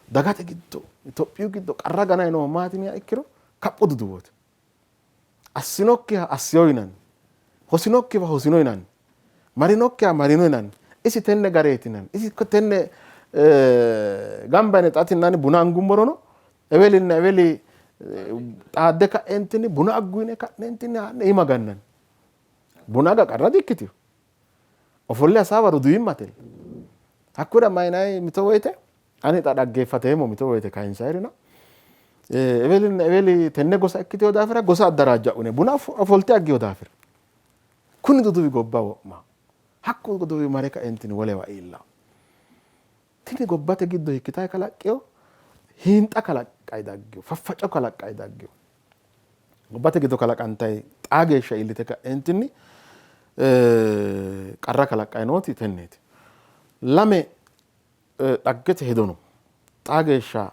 dagate giddo Itophiyu giddo qarra gananni noohu maati yiniha ikkiro kaphu duduwooti. Assinokkiha assino yinanni, hosinokkiwa hosino yinanni, marinokkiha marino yinanni, isi tenne gareeti yinanni, isi tenne gamba yine xa tinnanni buna angummorono ewelinna eweli xaadde ka'eentinni buna aggu yine ka'neentinni haa'ne iima gannanni. Buna aga qarra di''ikkitino. Ofolle hasaawa roduuwimmatella. Hakkura mayinayi mito woyite ani xa dhaggeeffateemmo mito woyite kayinsayirina ewelinna eweli tenne gosa ikkitino daafira gosa addaraajja'une buna ofolte aggino daafira kuni duduwi gobba wo'ma hakku duduwi mare kaentini wolewa iilla tini gobbate giddo hikkitayi kalaqqino hiinxa kalaqqayi daggino faffaco kalaqqayi daggino gobbate giddo kalaqantayi xaa geeshsha iillite ka'eentinni qarra kalaqqayi nooti tenneeti. Lame dhaggete hedo no. Xaa geeshsha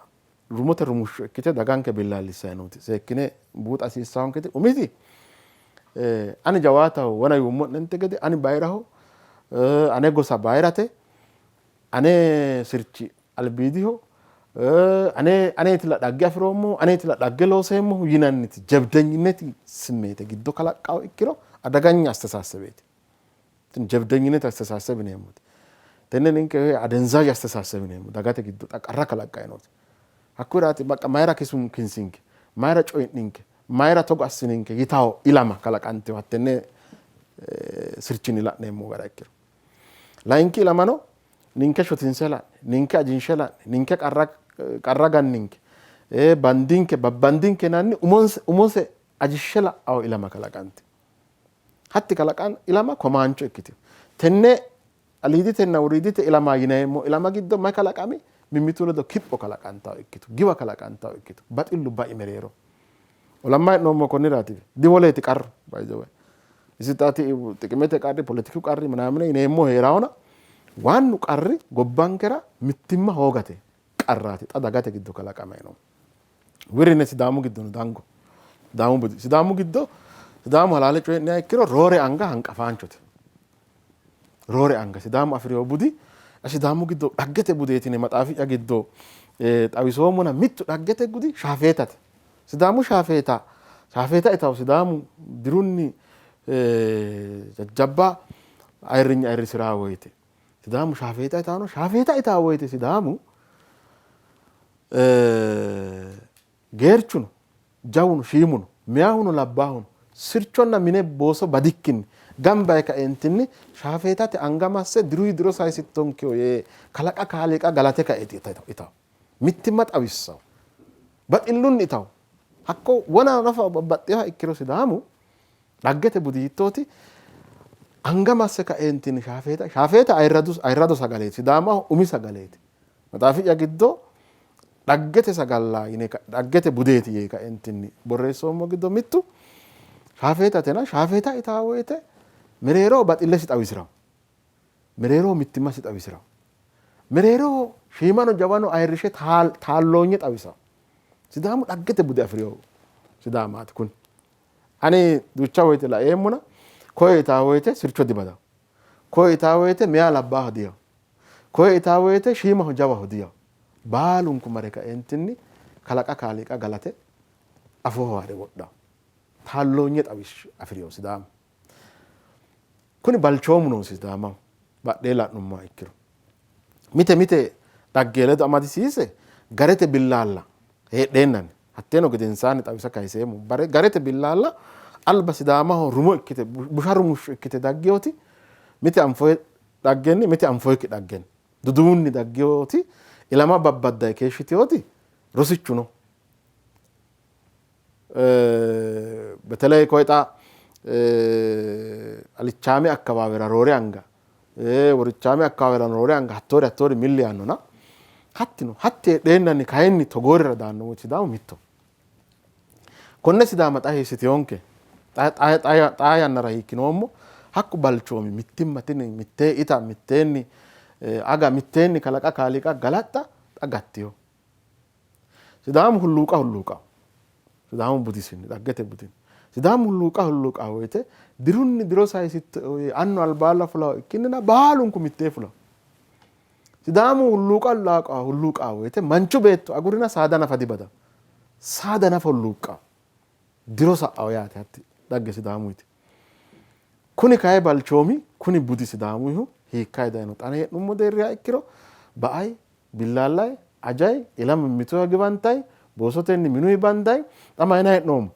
rumote rumushsho ikkite daganke billaallissayi nooti seekkine buuxa hasiissaanketi umiti ani jawaataho wona yuummo'nente gede ani bayiraho ane gosa bayirate ane sirchi albiidiho ane aneetilla dhagge afi'roommohu aneetilla dhagge looseemmohu yinanniti jabdanyinneti simmeete giddo kalaqqawo ikkiro adaganya astesasebeeti. Tini jabdanyinneti astesaaseb yineemmoti. Tenne ninke adenzaaj astesaaseb yineemmo dagate giddo xa qarra kalaqqayi nooti. Hakkuyiraati baqa mayira kisun kinsinke, mayira coyi'ninke, Mayira togo assininke yitawo ilama kalaqantino hattenne sirchinni la'neemmo gara ikkiro. Layinki ilamano ninke shotinse la'ne, ninke ajinshe la'ne, ninke qarra ganninke, bandinke, babbandinke yinanni umose ajishshe la'awo ilama kalaqantino. Hatti kalaqan ilama komaancho ikkitino. Tenne aliiditenna woriidite ilama yineemmo ilama giddo may kalaqami? Mimmitu ledo kipho kalaqantawo ikkitu, giwa kalaqantawo ikkitu, baxillu bai mereero. Olamma hee'noommo konniraati. Diwoleeti qarru by the way. Isi xaati xiqimete qarri, poletiku qarri ምናምን yineemmo hee'rawona waannu qarri gobbankera mittimma hoogate qarraati xa dagate giddo kalaqamay no. Wirine Sidaamu giddo no dango. Sidaamu budi. Sidaamu giddo Sidaamu halaale coyi'niha ikkiro roore anga hanqafaanchote. Roore anga Sidaamu afi'rino budi Sidaamu giddo dhaggete budeeti yine maxaafi'ya giddo xawisoommona mittu dhaggete budi shaafeetate. Sidaamu shaafeeta shaafeeta itawo Sidaamu dirunni jajjabba ayirrinye ayirrisiraa woyite Sidaamu shaafeeta itaano shaafeeta itaa woyite Sidaamu geerchuno jawuno shiimuno meyaahuno labbaahuno sirchonna mine booso badikkinni gamba yee kaeentinni shaafeetate anga masse diruyi diro sayisittonkeho yee kalaqa kaaliiqa galate kaeeti itawo. Mittimma xawissawo. Baxillunni itawo. Hakko wona nafa babbaxxinoha ikkiro Sidaamu dhaggete budi hiittooti? Anga masse kaeentinni shaafeeta, shaafeeta ayirrado sagaleeti. Sidaamaho umi sagaleeti. Maxaafi'ya giddo dhaggete sagalla yine dhaggete budeeti yee kaeentinni borreessoommo giddo mittu shaafeetatena shaafeeta itaa woyite mereeroho baxillesi xawisirawo. Mereeroho mittimmasi xawisirawo. Mereeroho shiimano jawano ayirrishe taalloonye xawisawo. Sidaamu dhaggete bude afi'rino Sidaamaati kuni. Ani duucha woyite laeemmona koye itaa woyite sircho dibadawo. Koye itaa woyite meyaa labbaaha diyawo. Koye itaa woyite shiimaho jawaho diyawo. Baalunku mare kaeentinni kalaqa kaaliiqa galate afooho haare wodhawo. Taalloonye xawishsha afi'rino Sidaamu. Kuni balchoomu noosi Sidaamaho badhee la'nummoha ikkiro. Mite mite dhagge ledo amadisiise garete billaalla heedheennanni hatteeno gedensaanni xawisa kayiseemmo. Garete billaalla alba Sidaamaho rumo ikkite busha rumushsho ikkite daggewoti mite anfoyi dhaggenni mite anfoyikki dhaggenni duduwunni daggewoti ilama babbaddayi keeshshitewoti rosichu no. Beteley koye xa alichaame akkawaawera roore anga worichaame akkawaawera roore anga hattoori hattoori milli yaannona hattino hatti heedheennanni kayinni togoorira daanno woyte Sidaamu mitto. Konne Sidaama xa hiissiteyonke xaa yannara hiikkinoommo hakku balchoomi mittimma tini mittee ita mitteenni aga mitteenni kalaqa kaaliiqa galaxxa xa gattiyo. Sidaamu hulluuqa hulluuqaho. Sidaamu budisinni dhaggete budinni. Sidaamu hulluuqa hulluuqaho woyte dirunni diro sayisitto annu albaalla fulaho ikkinnina baalunku mittee fulaho. Sidaamu hulluuqa hulluuqaho hulluuqaho woyte manchu beetto agurina saada nafa dibadaho. Saada nafa hulluuqqaho. Diro sa'aho yaate hatti dhagge Sidaamuyiti. Kuni kayi balchoomi kuni budi Sidaamuyihu hiikkayi dayino xa hee'nummo deerriha ikkiro ba''ay Billaallay, ajay, ilama mimmituha giwantay, boosotenni minuyi banday, xa mayinay hee'noommo?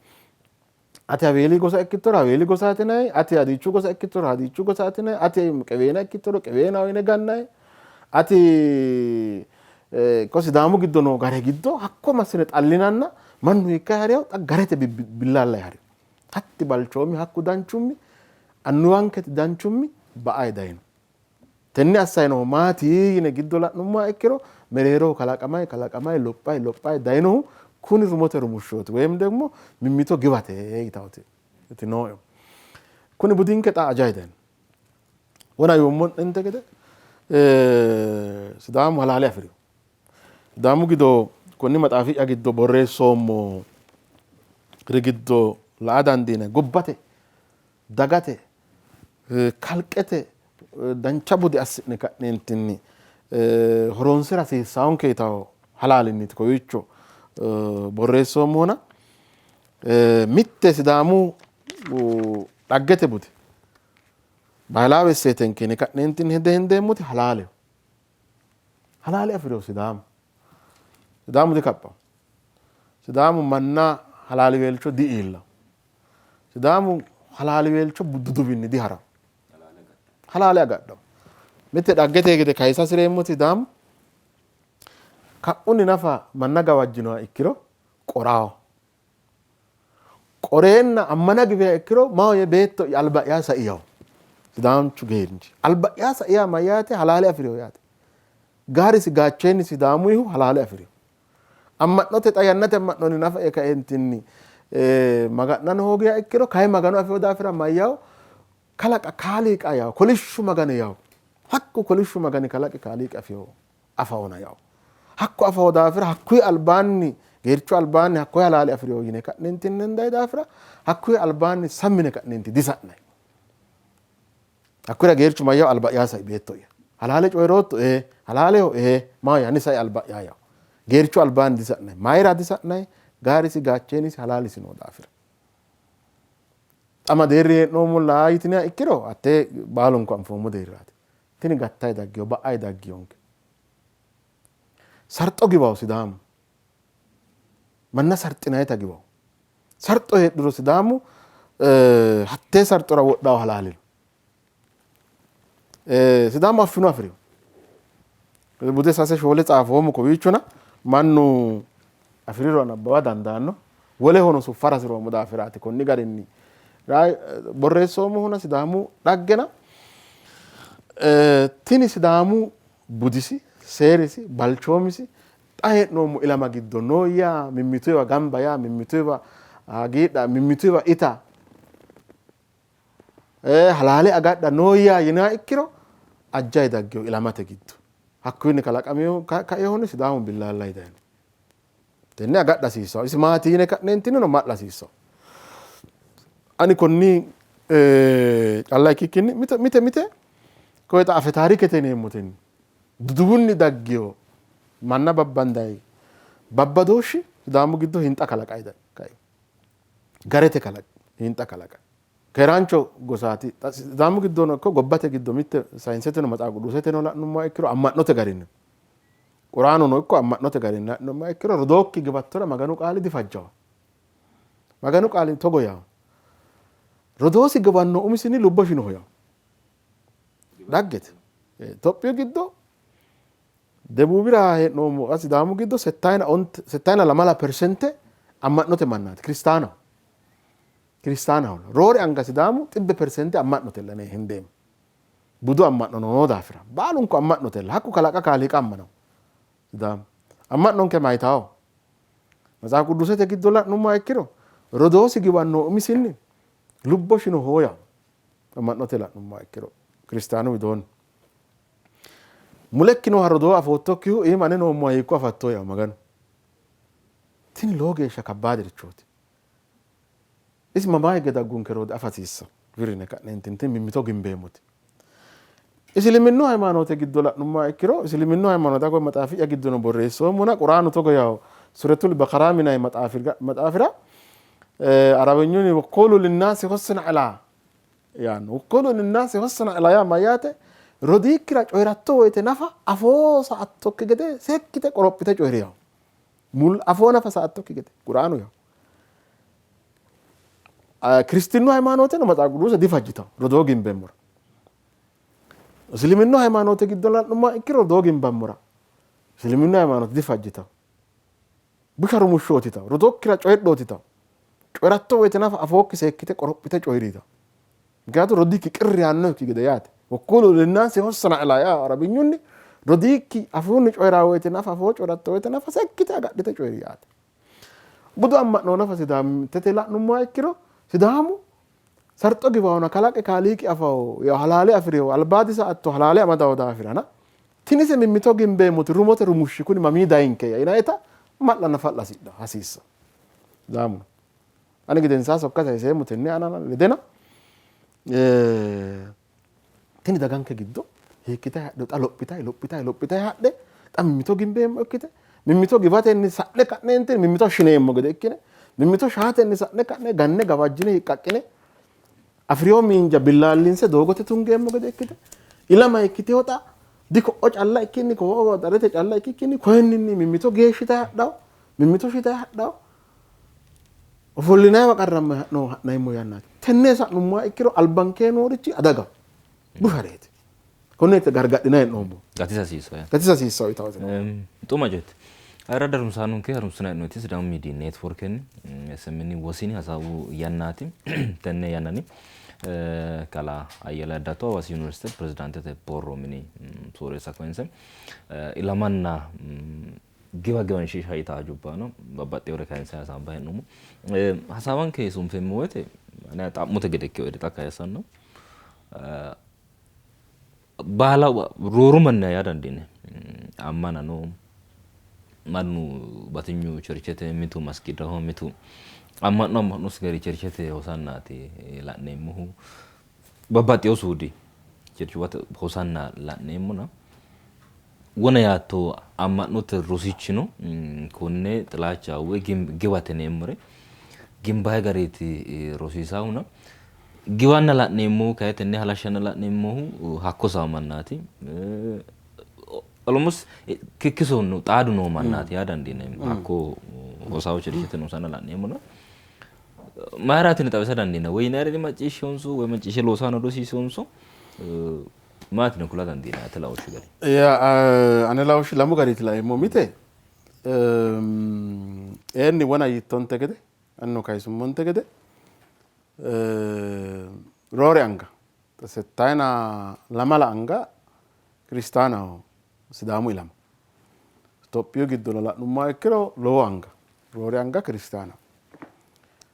Ati Haweeli gosa ikkittoro Haweeli gosaati yinay, ati Hadiichu gosa ikkittoro Hadiichu gosaati yinay, ati Qeweena ikkittoro Qeweenaho yine gannay, ati ko Sidaamu giddo noo gare giddo hakko massine xallinanna mannu hiikkayi hariyaho xa garete billaallay hariyo. Hatti balchoomi hakku danchummi annuwanketi danchummi ba''ay dayino. Tenne assayi noohu maati yine giddo la'nummoha ikkiro mereeroho kalaqamayi kalaqamayi lophayi lophayi dayinohu kuni rumote rumushshooti woyim ደግሞ mimmito giwate yitawoti nooe. Kuni budinke xa ajayi dayino. Wona yoommo'nente gede Sidaamu halaale afi'rino. Sidaamu giddo konni maxaafi'ya giddo borreessoommo ri giddo la''a dandiinanni. Gobbate dagate kalqete dancha bude assi'ne ka'neentinni horoonsira hasiissaonke yitawo halaalinniiti kowiicho borreessoommohuna mitte Sidaamu dhaggete bude baahilaawe isseetenke yine ka'neentinni hede hendeemmoti halaaleho. Halaale afi'rino Sidaamu. Sidaamu dikaphaho. Sidaamu manna halaaliweelcho di''iillawo. Sidaamu halaaliweelcho duduwinni diharawo. Halaale agadhawo. Mitte dhaggete gede kayisa hasi'reemmoti Sidaamu kaphunni nafa manna gawajjinoha ikkiro qoraho. Qoreenna ammana giwiha ikkiro maahoyye beetto'ya alba'ya sai yawo. Sidaanchu geerchi alba'ya sai yaa mayyaate? Halaale afi'rino yaate. Gaarisi gaacheenni Sidaamuyihu halaale afi'rino. Amma'note xa yannate amma'nonni nafa ee kaeentinni maga'nano hoogiha ikkiro kayi Magano afino daafira mayyawo kalaqa kaaliiqa yawo kolishshu Magani yawo. Hakku kolishshu Magani kalaqi kaaliiqi afino afawona yawo. Hakku afawo daafira hakkuyi albaanni geerchu albaanni hakkoye halaale afi'rino yine ka'neentinni hendayi daafira hakkuyi albaanni sammine ka'neenti disa'nay. Hakkuyira geerchu mayyawo alba'yaa sai beetto'ya. Halaale coyi'rootto? Ee. Halaaleho? Ee. Maahoyye hanni sai alba'yaa yawo. Geerchu albaanni disa'nay. Mayira disa'nay? Gaarisi gaacheenisi halaalisi noo daafira. Xa ma deerri hee'noommo laa yitiniha ikkiro hattee baalunku anfoommo deerraati. Tini gattayi daggiyo ba'ayi daggiyonke. Sarxo giwawo Sidaamu. Manna sarxinayita giwawo. Sarxo heedhuro Sidaamu hattee sarxora wodhawo halaali no. Sidaamu affino afi'rino. Bude sase shoole xaafoommo kowiichona mannu afi'riro nabbawa dandaanno. Wolehono suffara hasi'roommo daafiraati konni garinni borreessoommohuna Sidaamu dhaggena tini Sidaamu budisi, seerisi, balchoomisi xa hee'noommo ilama giddo noo yaa mimmituyiwa gamba yaa, mimmituyiwa hagiidha, mimmituyiwa ita, halaale agadha noo yaa yiniha ikkiro ajjayi daggino ilamate giddo. Hakkuyinni kalaqaminohu kainohunni Sidaamu billaallayi dayino. Tenne agadha hasiissanno. Isi maati yine ka'neentinnino ma'la hasiissanno. Ani konni calla ikkikkinni mite mite mite koye xa afe taarikete yineemmotenni duduwunni daggino manna babbandayi babbadooshshi Sidaamu giddo hinxa kalaqayi kai garete hinxa kalaqayi keeraancho gosaati. Xa Sidaamu giddono ikko gobbate giddo mitte sayinseteno maxaafa qudduuseteno la'nummoha ikkiro amma'note garinni Quraanuno ikko amma'note garinni la'nummoha ikkiro rodookki giwattora Maganu qaali difajjawo. Maganu qaali togo yawo. Rodoosi giwanno umisinni lubbo shinoho yawo. Dhaggete. Itophiyu giddo debuubira hee'noommo Sidaamu giddo settayina lamala persente amma'note mannaati kiristaanaho. Kiristaanaho. Roore anga Sidaamu 100% amma'note lane hendeemmo. Budu amma'no noo daafira baalunku amma'notella. Hakku kalaqa kaaliiqa ammanawo Sidaamu. Amma'nonke mayitawo? Maxaafa Quddusete giddo la'nummoha ikkiro rodoosi giwannohu umisinni lubbo shinoho yawo. Amma'note la'nummoha ikkiro kiristaanu widoonni. Mulekki nooha rodoo afoottokkihu iima ane noommoha hiikko afatto yawo Maganu. Tini lowo geeshsha kabbaaderichooti. Isi mamaa higge daggunkero afa hasiissanno. Wirrine ka'neentinni mimmito gimbeemmoti. Isiliminnu haymaanoote giddo la'nummoha ikkiro, isiliminnu haymaanoote hakko maxaafi'ya giddono borreessoommona Quraanu togo yawo Suretul Baqara minay maxaafira Arawinyunni waqulu linnaasi husna ila yaanno. Waqulu linnaasi husna ila yaa mayyaate? Rodiikkira coyi'ratto woyite nafa afoo sa''attokki gede seekkite qorophite coyi'ri yawo. Mul afoo nafa sa''attokki gede Quraanu yawo. Kiristinnu haymaanooteno Maxaafu Quduuse difajjitanno rodoo gimbeemmora. Isiliminnu haymaanoote giddo la'nummoha ikkiro rodoo gimbammora isiliminnu haymaanoote difajjitanno. Busha rumushshooti yitanno, rodookkira coyidhooti yitanno. Coyi'ratto woyite nafa afookki seekkite qorophite coyi'ri yitanno. Mikiyatu rodiikki qirri yaannohekki gede yaate. Wakkulu linnaasi hossana ila yaa arabinyunni rodiikki afuunni coyi'raa woyite nafa afoo coyi'ratto woyite nafa seekkite agadhite coyi'ri yaate. Budu amma'no nafa Sidaamitete la'nummoha ikkiro Sidaamu sarxo giwahona kalaqe kaaliiqi afawo halaale afi'riho albaadi sa''atto halaale amadawo daafirana tinise mimmito gimbeemmoti rumote rumushshi kuni mamii dayinke yinayita ma'la nafa hasiissa Sidaamu ani gedensaa sokka sayiseemmo tenne aana ledena tini daganke giddo hiikkitayi hadhe xa lophitayi lophitayi lophitayi hadhe xa mimmito gimbeemmo ikkite mimmito giwatenni sa'ne ka'neentinni mimmito shineemmo gede ikkine mimmito shaatenni sa'ne ka'ne ganne gawajjine hiqqaqqine afi'riyo miinja billaallinse doogote tungeemmo gede ikkite ilama ikkiteyo xa diko'o calla ikkinni ko'o xarete calla ikkikkinni koyinninni mimmito geeshshitayi hadhawo mimmito shitayi hadhawo. Ofollinayiwa qarramme ha'no ha'neemmo yannaati. Tenne sa'nummoha ikkiro albankee noorichi adagaho, bushareeti. Konneeti gargadhinayi hee'noommohu. Gatisa hasiissawo yaate. Gatisa hasiissawo yitawote. Xuma coyeti. Ayirradda harunsaanonke harunsinanni hee'noonniti Sidaamu Miidiyi Neetworkenni SMN wosini hasaawu yannaati. Tenne yannanni kalaa Ayyele Addato Hawaasi Yuniversite pirezidaantete borro mini sooreessa koyinse ilamanna giwa giwanshiisha yitaa hajubba no babbaxxinore kayinse hasaambanni hee'noommo. Hasaawanke sunfeemmo woyte ane xa'mote gede ikkinoe xa kayissanno baala rooru manni yaa dandiine ammana no mannu batinyu cherchete mitu masgidaho mitu amma'no amma'nosi gari cherchete hosannaati la'neemmohu babbaxxewo suudi cherchuwate hosanna la'neemmona wona yaatto amma'note rosichino konne xilaacha woy giwate yineemmore gimbayi gariiti rosiisaahuna giwanna la'neemmohu kayi tenne halashshanna la'neemmohu hakko sawa mannaati. Almost kikkiso xaadu noo mannaati yaa dandiineemmo. Hakko hosawo cherchete noosanna la'neemmona. Mayiraati yine xawisa dandiinanni? Woyi yinayire dimacciishshehonso woyi macciishshe loosaano rosiisehonso maati yine kula dandiinanni ate laooshshi gari? Ane laooshshi lamu gariiti laeemmo. Mite eenni wona yiittonte gede anino kayisummonte gede roore anga settayina lamala anga kiristaanaho Sidaamu ilama. Itophiyu giddono la'nummoha ikkiro lowo anga roore anga kiristaanaho.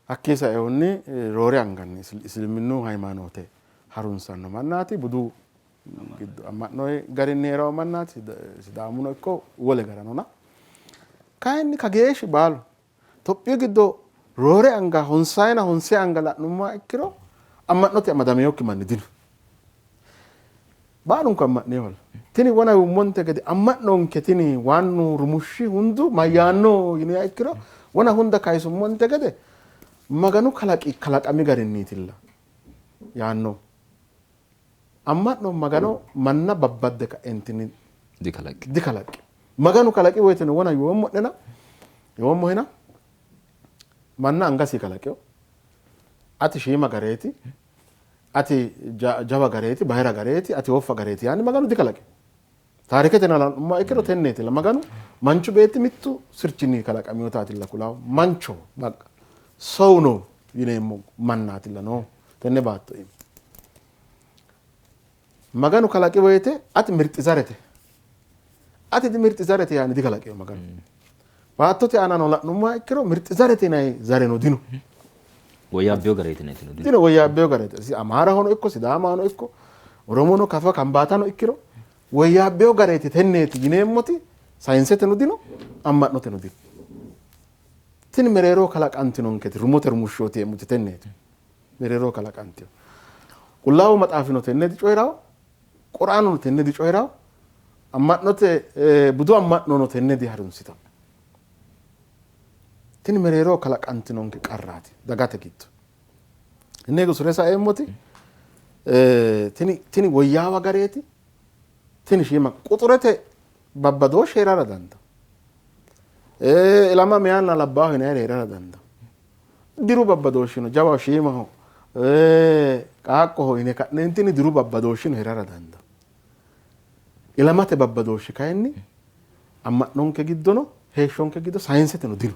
Hakkii saehunni roore anganni isiliminnu hayimaanoote harunsanno mannaati. Budu giddo amma'no garinni hee'ranno mannaati. Sidaamuno ikko wole garanona. Kayinni kageeshshi baalu Itophiyu giddo roore anga honsayina honse anga la'nummoha ikkiro amma'note amadaminokki manni dino. Baalunku amma'neeholla. Tini wona yuummonte gede amma'nonke tini waannu rumushshi hundu mayyaanno yiniha ikkiro wona hunda kayisummonte gede Maganu kalaqi kalaqami garinniitilla yaanno. Amma'no Magano manna babbadde ka'entinni Dikalaqqi. dikalaqqi. Maganu kalaqi woyiteno wona yoommo'nena yoommohena manna angasi kalaqino. Ati shiima gareeti, ati jawa gareeti, bayira gareeti, ati hoffa gareeti yaanni Maganu dikalaqino. Taarikete la'nummoha ikkiro tenneetilla Maganu manchu beetti mittu sirchinni kalaqaminotaatilla kulaahu. Mancho baqqa sowu no yineemmo mannaatilla noo tenne baatto iima. Maganu kalaqi woyite ati mirxi zarete, ati dimirxi zarete yaanni dikalaqino Maganu. Baattote aanano la'nummoha ikkiro mirxi zarete yinanni zareno dino. Woyyaabbeyo gareeti yinannitino dino. Dino woyyaabbeyo gareeti. Amaarahono ikko Sidaamahono ikko Oromono Kafa Kambaatano ikkiro woyyaabbeyo gareeti tenneeti yineemmoti sayinseteno dino amma'noteno dino. Tini mereeroho kalaqantinonketi rumote rumushshooti yeemmoti tenneeti. Mereeroho kalaqantino. Qullaawu Maxaafino tenne dicoyi'ranno, Quraanuno tenne dicoyi'ranno, amma'note budu amma'nono tenne diharunsitanno. Tini mereeroho kalaqantinonke qarraati dagate giddo. Tenne usure saeemmoti tini tini woyyaawa gareeti, tini shiima quxurete babbadooshshi hee'rara dandaanno. Ilama meyaanna labbaaho yinayiri hee'rara dandaanno. Diru babbadooshshino jawaho shiimaho qaaqqoho yine ka'neentinni diru babbadooshshino hee'rara dandaanno. Ilamate babbadooshshi kayinni amma'nonke giddono heeshshonke giddo sayinseteno dino.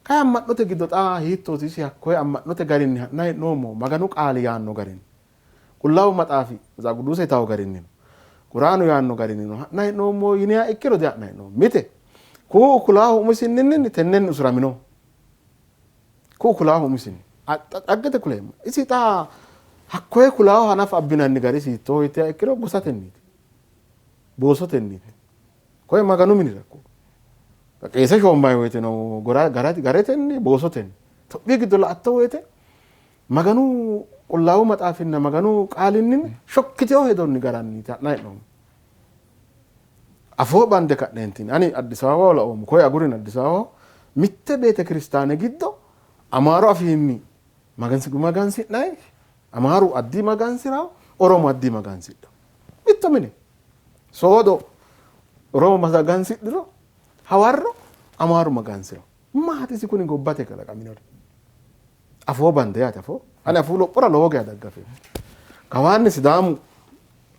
Kayi amma'note giddo xa hiittooti isi hakkoye amma'note garinni ha'nanni hee'noommo Maganu qaali yaanno garinni Qullaawu Maxaafi Metsaaf Qidduuse yitanno garinnino Quraanu yaanno garinnino ha'nanni hee'noommo yiniha ikkiro diha'nanni hee'noommo. Mite ku'u kulaahu umisinninni tennenni usuramino. Ku'u kulaahu umisinni xaggete kuleemmo. Isi xa hakkoye kulaaho hanafa abbinanni gari isi hiittooho yitiha ikkiro gosatenniiti. Boosotenniiti. Koye Maganu minira qeese shoombanni woyiteno garetenni boosotenni. Tophiyu giddo la''atto woyite Maganu Qullaawu Maxaafinna Maganu qaalinni shokkitino hedonni garanniiti ha'nanni hee'noommo. Afoo bande ka'neentinni ani Addis Ababaho laoommo, koye agurina Addis Ababaho mitte beetekiristaane giddo Amaaru afiinni magansi'nanni, Amaaru addi magansi'ranno, Oromo addi magansidhanno. Mitto mine soodo Oromo magansidhuro hawarro Amaaru magansi'ranno. Maati isi kuni gobbate kalaqaminori? Afoo bande yaate afoo. Ani afuu lophora lowo geya daggafeemmo. Kawaanni Sidaamu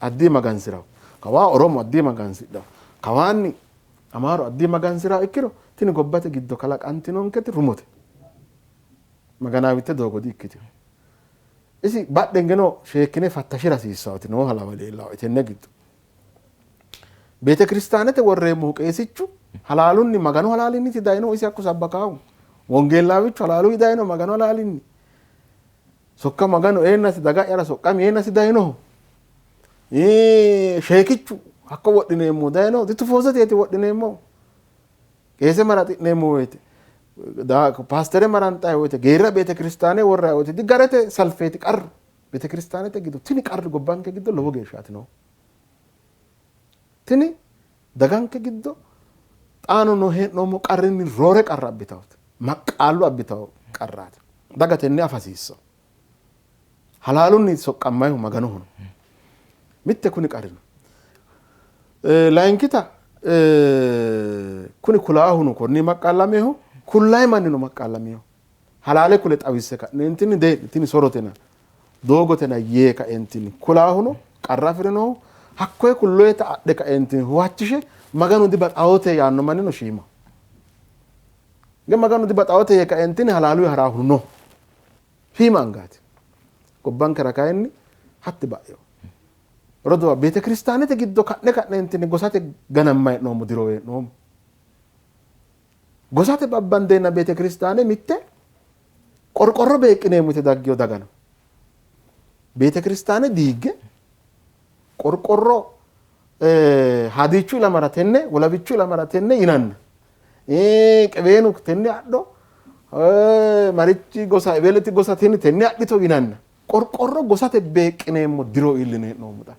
addi magansirawo, kawaa Oromo addi magansidhawo, kawaanni Amaaru addi magansirawo ikkiro tini gobbate giddo kalaqantinonketi rumote. Maganaawitte doogo di''ikkitino. Isi badhengeno sheekkine fattashira hasiissaoti nooha lawe leellawoe tenne giddo. Beetekiristaanete worreemmohu qeesichu halaalunni Maganu halaalinniiti dayinohu isi hakku sabbakaahu. Wongeellaawichu halaaluyi dayino Maganu halaalinni. Sokka Maganu eennasi daga'yara soqqami yeennasi dayinohu. Sheekichu hakko wodhineemmohu dayinohu ditufooseteeti wodhineemmohu. Qeese maraxi'neemmo woyite, paastere maranxayi woyite, geerra beetekiristaane worrayi woyite digarete salfeeti qarru. Beetekiristaanete giddo tini qarri gobbanke giddo lowo geeshshaati noohu. Tini daganke giddo xaano noo hee'noommo qarrinni roore qarra abbitawote. Maqqaallu abbitawo qarraati. Daga tenne afa hasiissanno. Halaalunni soqqammayihu Maganoho no. Mitte kuni qarri no. Layinkita kuni kulaahuno konni maqqaallameho, kullayi mannino maqqaallameho. Halaale kule xawisse ka'neentinni dee'ni tini sorotena doogotena yee kaeentinni kulaahuno qarra afi'rinohu hakkoye kulloyeta adhe kaeentinni huwachishe Maganu dibaxawote yaanno mannino shiimaho. Ge Maganu dibaxawote yee kaeentinni halaaluyi haraahuno no. Shiima angaati. Gobbankera kayinni hatti ba'ino. Roduuwa, beetekiristaanete giddo ka'ne ka'neentinni gosate ganamma hee'noommo diro hee'noommo. Gosate babbandeenna beetekiristaane mitte qorqorro beeqqineemmo yite daggino daga no. Beetekiristaane diigge qorqorro hadiichu ilamara tenne, wolabichu ilamara tenne yinanna. Qeweenu tenne adho, marichi gosa, ebeleti gosa tini tenne adhito yinanna. Qorqorro gosate beeqqineemmo diro iilline hee'noommo xa.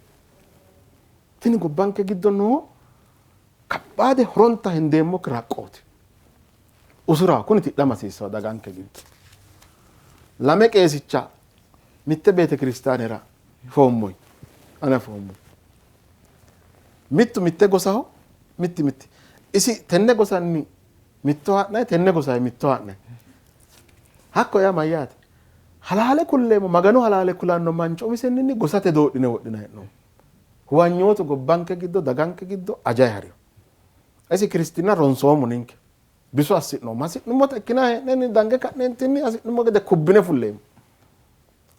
Tini gobbanke giddo noo kabbaade horonta hendeemmokki raqqooti. Usura kuni tidhama hasiissanno daganke giddo. Lame qeesicha mitte beetekiristaanera shoommoy ane afoommo. Mittu mitte gosaho, mitti mitti isi tenne gosanni mitto haa'nay, tenne gosanni mitto haa'nay. Hakko yaa mayyaate? Halaale kulleemmo Maganu halaale kulanno mancho umisenninni gosate doodhine wodhina hee'noommo. Huwanyootu gobbanke giddo daganke giddo ajayi harino. Isi kiristinna ronsoommo ninke. Bisu assi'noommo. Hasi'nummota ikkina hee'nenni dange ka'neentinni hasi'nummo gede kubbine fulleemmo.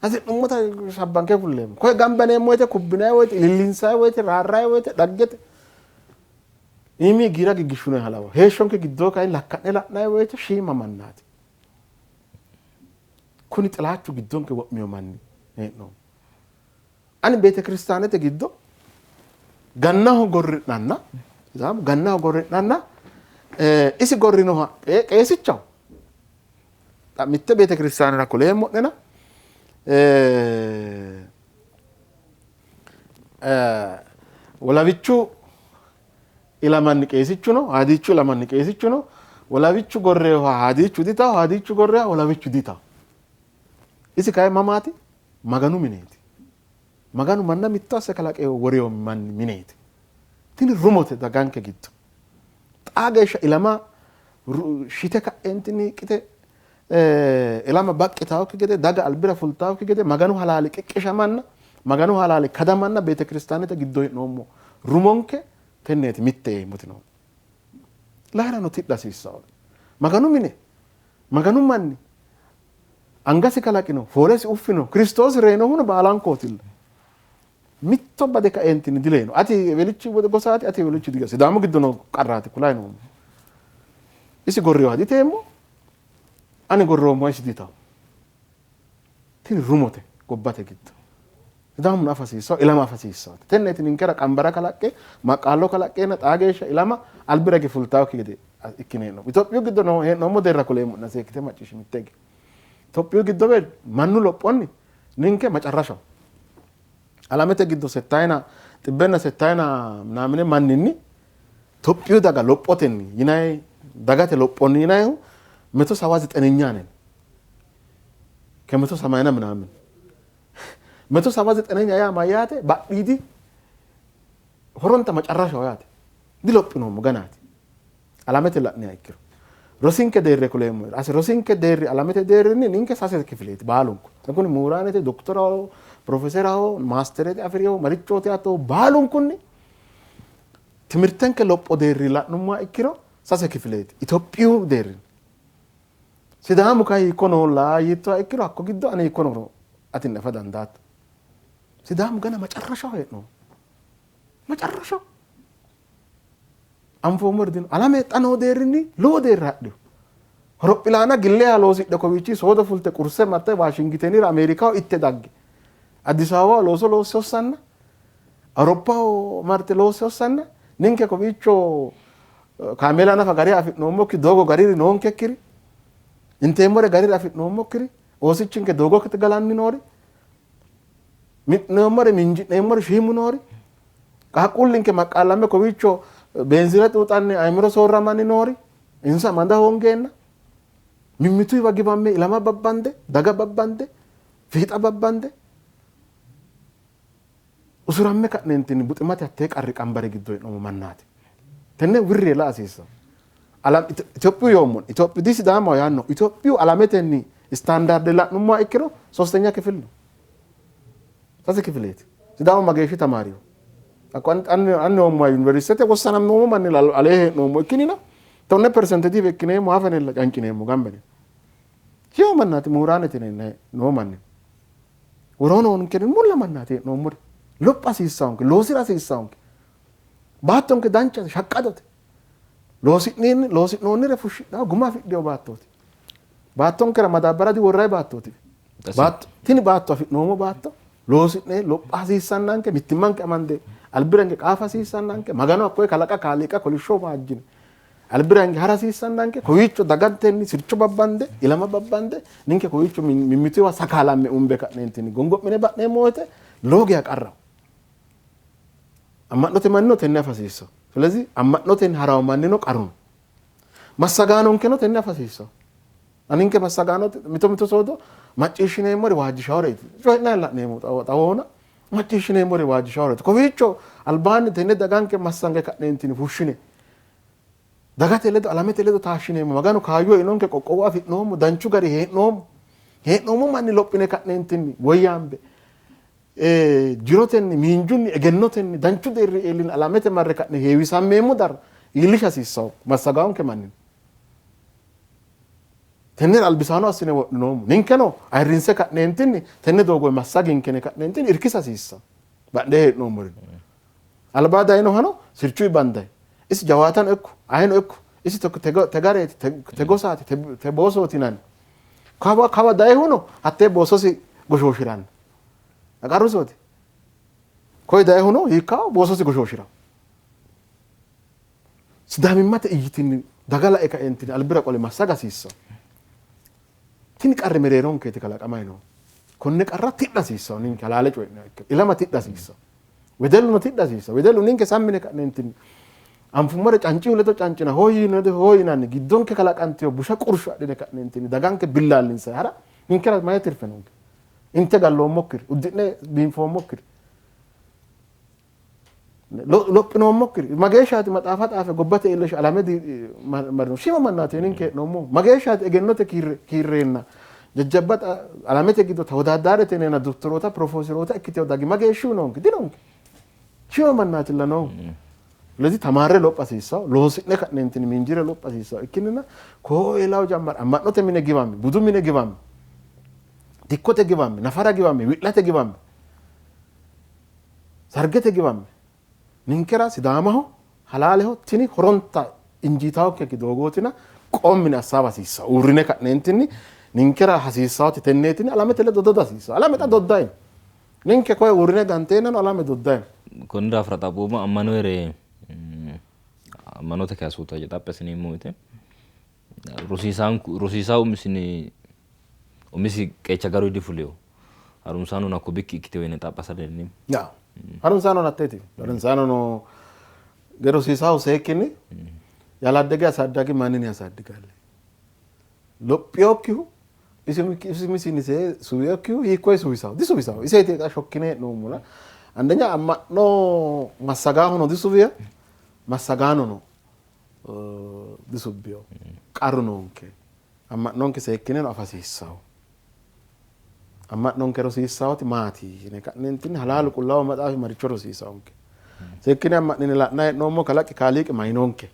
Hasi'nummota sabbanke fulleemmo. Koye gambaneemmo woyte, kubbinayi woyte, ilillinsayi woyte, raarrayi woyte, dhaggete. Iimi giira giggishshinoha lawa. Heeshshonke giddoo kayinni lakka'ne la'nayi woyte shiima mannaati. Kuni xilaachu giddonke wo'mino manni hee'noommo. Ani beetekiristaanete giddo gannaho gorri'nanna gannaho gorri'nanna isi gorrinoha qeesichaho xa mitte beetekiristaanera kuleemmo'nena wolawichu ilamanni qeesichu no, haadiichu ilamanni qeesichu no. Wolawichu gorreeha haadiichu ditaho, haadiichu gorreeha wolawichu ditaho. Isi kayi mamaati? Maganu mineeti. Maganu manna mitto asse kalaqe worino manni mineeti. Tini rumote daganke giddo. Xaa geeshsha ilama shite ka'eentinni hiiqqite ilama baqqitaawokki gede, daga albira fultaawokki gede, Maganu halaali qiqqishamanna Maganu halaali kadamanna beetekiristaanete giddo hee'noommo rumonke tenneeti mitte yeemmoti no. Lairano tidha hasiissanno. Maganu mine, Maganu manni angasi kalaqino, foolesi uffino, Kiristoosi reyinohuno baalankootilla. Mitto bade kaeentinni dileyino. Ati ewelichi gosaati, ati ewelichi digosa. Sidaamu giddo noo qarraati kulayi noommo. Isi gorriyoha diteemmo, ani gorroommoha isi ditawo. Tini rumote gobbate giddo. Sidaamuno afa hasiissawo, ilama afa hasiissawote. Tenneeti ninkera qambara kalaqqe, maqqaallo kalaqqeenna xaa geeshsha ilama albira hige fultaawokki gede ikkine hee'noommo. Itophiyu giddo noo hee'noommo deerra kuleemmo'ne seekkite macciishshi mitte hige. Itophiyu giddo mannu lophonni ninke macarrashaho. Alamete giddo settayina xibbenna settayina minaamine manninni Itophiyu daga lophotenni yinayi dagate lophonni yinayihu meto sawa zexenenya nen kemeto samayina minaamin meto sawa zexenenya yaa mayyaate badhiidi horonta macarrashaho yaate dilophinoommo ganaati alamete la'niha ikkiro. Rosinke deerre kuleemmo. Asi rosinke deerri alamete deerrinni ninke sase kifileeti baalunku. Kuni muuraanete, doktoraho, profeseraho, maasterete afi'reho, marichooti hatto baalunkunni timirtenke lopho deerri la'nummoha ikkiro sase kifileeti Itophiyu deerrinni. Sidaamu kay hiikko noolla yiittoha ikkiro hakko giddo ani hiikko nooro atinni afa dandaatto. Sidaamu gana macarrashaho hee'noommo. Macarrashaho. Anfoommori dino. Alame xa noo deerrinni lowo deerra hadhino. Horophilaana gilleha loosidhe kowiichi soodo fulte qurse marte Waashingitenira Ameerikaho itte dagge Addis Ababaho looso loosse hossanna Awuroppaho marte loosse hossanna ninke kowiicho kaameela nafa gari afi'noommokki doogo gariri noonkekkiri inteemmore gariri afi'noommokkiri oosichinke doogote galanni noori mi'neemmore minji'neemmori shiimu noori qaaqquullinke maqqaalame kowiicho beenzile xuuxanni ayimiro soorramanni noori insa amada hoongeenna mimmituyiwa giwamme ilama babbande daga babbande fiixa babbande usuramme ka'neentinni buximate hattee qarri qambari giddo hee'noommo mannaati. Tenne wirri la hasiissanno. Itophiyu yoommo Itophiyu disidaamaho yaanno Itophiyu alametenni istaandaarde la'nummoha ikkiro ሶስተኛ ክፍል ነው። sase kifileeti. Sidaamu mageeshshi tamaariho? Hakko anni hoommo yuniversitete wossanammoommo manni alee hee'noommo ikkinina tonne persentetiive ikkineemmo hafenella cancineemmo gambene. Shiima mannaati muuraanete yineenna noo manni. Woroo noonkeri mulla mannaati hee'noommori. Lopha hasiissaonke, loosira hasiissaonke. Baattonke danchate, shaqqadote. Loosi'noonnire fushshidhaa guma afidhino baattooti. Baattonkera madaabbara diworrayi baattooti. Tini baatto afi'noommo baatto loosi'ne lopha hasiissannanke mittimmanke amande albiranke qaafa hasiissannanke Magano hakkoye kalaqa kaaliiqa kolishsho waajjine albiranke hara hasiissannanke kowiicho dagantenni sircho babbande ilama babbande ninke kowiicho mimmituwa sakaalamme umbe ka'neentinni gongo'mine ba'neemmo woyte lowo geya qarraho. Amma'note mannino tenne afa hasiissanno. ስለዚህ amma'notenni harawo mannino qaru no. Massagaanonkeno tenne afa hasiissanno. Aninke massagaanote mito mito soodo macciishshineemmori waajjishaworeeti. Coyi'nanni la'neemmo xawoona macciishshineemmori waajjishaworeeti. Kowiicho albaanni tenne daganke massange ka'neentinni fushshine dagate ledo alamete ledo taashshineemmo. Maganu kaayyo uyinonke qoqqowo afi'noommo danchu gari hee'noommo. Hee'noommo manni lophine ka'neentinni woyyaambe jirotenni miinjunni egennotenni danchu deerri eelline alamete marre ka'ne heewisammeemmo darga iillisha hasiissanno massagaanonke manni. Tennera albisaano assine wodhinoommo. Ninkeno ayirrinse ka'neentinni tenne doogo massaginkene ka'neentinni irkisa hasiissanno. Badhee hee'noommori. Albaa dayinohano sirchuyi bandayi. Isi jawaatano ikko ayino ikko isi tegareeti tegosaati teboosooti yinanni. Kawa kawa dayihuno hattee boososi goshooshiranno. Qarrusooti. Koye dayihuno hiikkawo boososi goshooshiranno. Sidaamimmate iyyitinni daga la'e kaeentinni albira qole massaga hasiissanno. Tini qarri mereeronkeeti kalaqamayi noohu. Konne qarra tidha hasiissanno ninke halaale coyi'niha ikkiro. Ilama tidha hasiissanno. Wedelluno tidha hasiissanno. Wedellu ninke sammine ka'neentinni anfummore cancihu ledo cancina hoo yiino ledo hoo yinanni giddonke kalaqantino busha qursho adhine ka'neentinni daganke billaallinsayi hara ninkera mayi tirfe noonke? Inte galloommokkiri, uddi'ne biinfoommokkiri, lophinoommokkiri mageeshshaati maxaafa xaafe gobbate iillishe alame marino shiima mannaati ninke hee'noommohu. Mageeshshaati egennote kiirreenna jajjabba alamete giddo tawodaadarete yineenna doktoroota pirofeeseroota ikkiteyo dagi mageeshshihu noonke? Dinonke. Shiima mannaatilla noohu. ስለዚህ ተማሬ lopha hasiissanno loosi'ne ka'neentinni miinjire lopha hasiissanno ikkinnina koo eelawo jammare amma'note mine giwamme budu mine giwamme dikkote giwamme nafara giwamme wi'late giwamme sargete giwamme ninkera Sidaamaho halaaleho tini horonta injiitawokkeki doogootina qommine assaawa hasiissanno uurrine ka'neentinni ninkera hasiissawoti tenneetini alamete ledo doda hasiissanno. Alame xa doddayi no. Ninke koye uurrine ganteennano alame doddayi no. Konni daafira xaphooma ammanoere ammanote kayisoota xaphi assineemmo woyte rosiisaa umisinni umisi qeecha garuyi difulino. Harunsaanono hakko bikki ikkiteyo yine xaphi assa dandiineemmo. Yaw harunsaanono hatteeti. Harunsaanono rosiisaahu seekkinni ያላደገ አሳዳጊ ማንን ያሳድጋል? Lophiyokkihu isi umisinni suwiyokkihu hiikkoye suwisawo? Disuwisawo. Iseeti xa shokkine hee'noommona. አንደኛ amma'no massagaahuno disuwiya massagaanono Disubbiyo qarru noonke. Amma'nonke seekkineno afa hasiissawo. Amma'nonke rosiissawoti maati yine ka'neentinni halaalu Qullaawu Maxaafi maricho rosiisawonke? Seekkine amma'nine la'nanni hee'noommo kalaqi Kaaliiqi mayinonke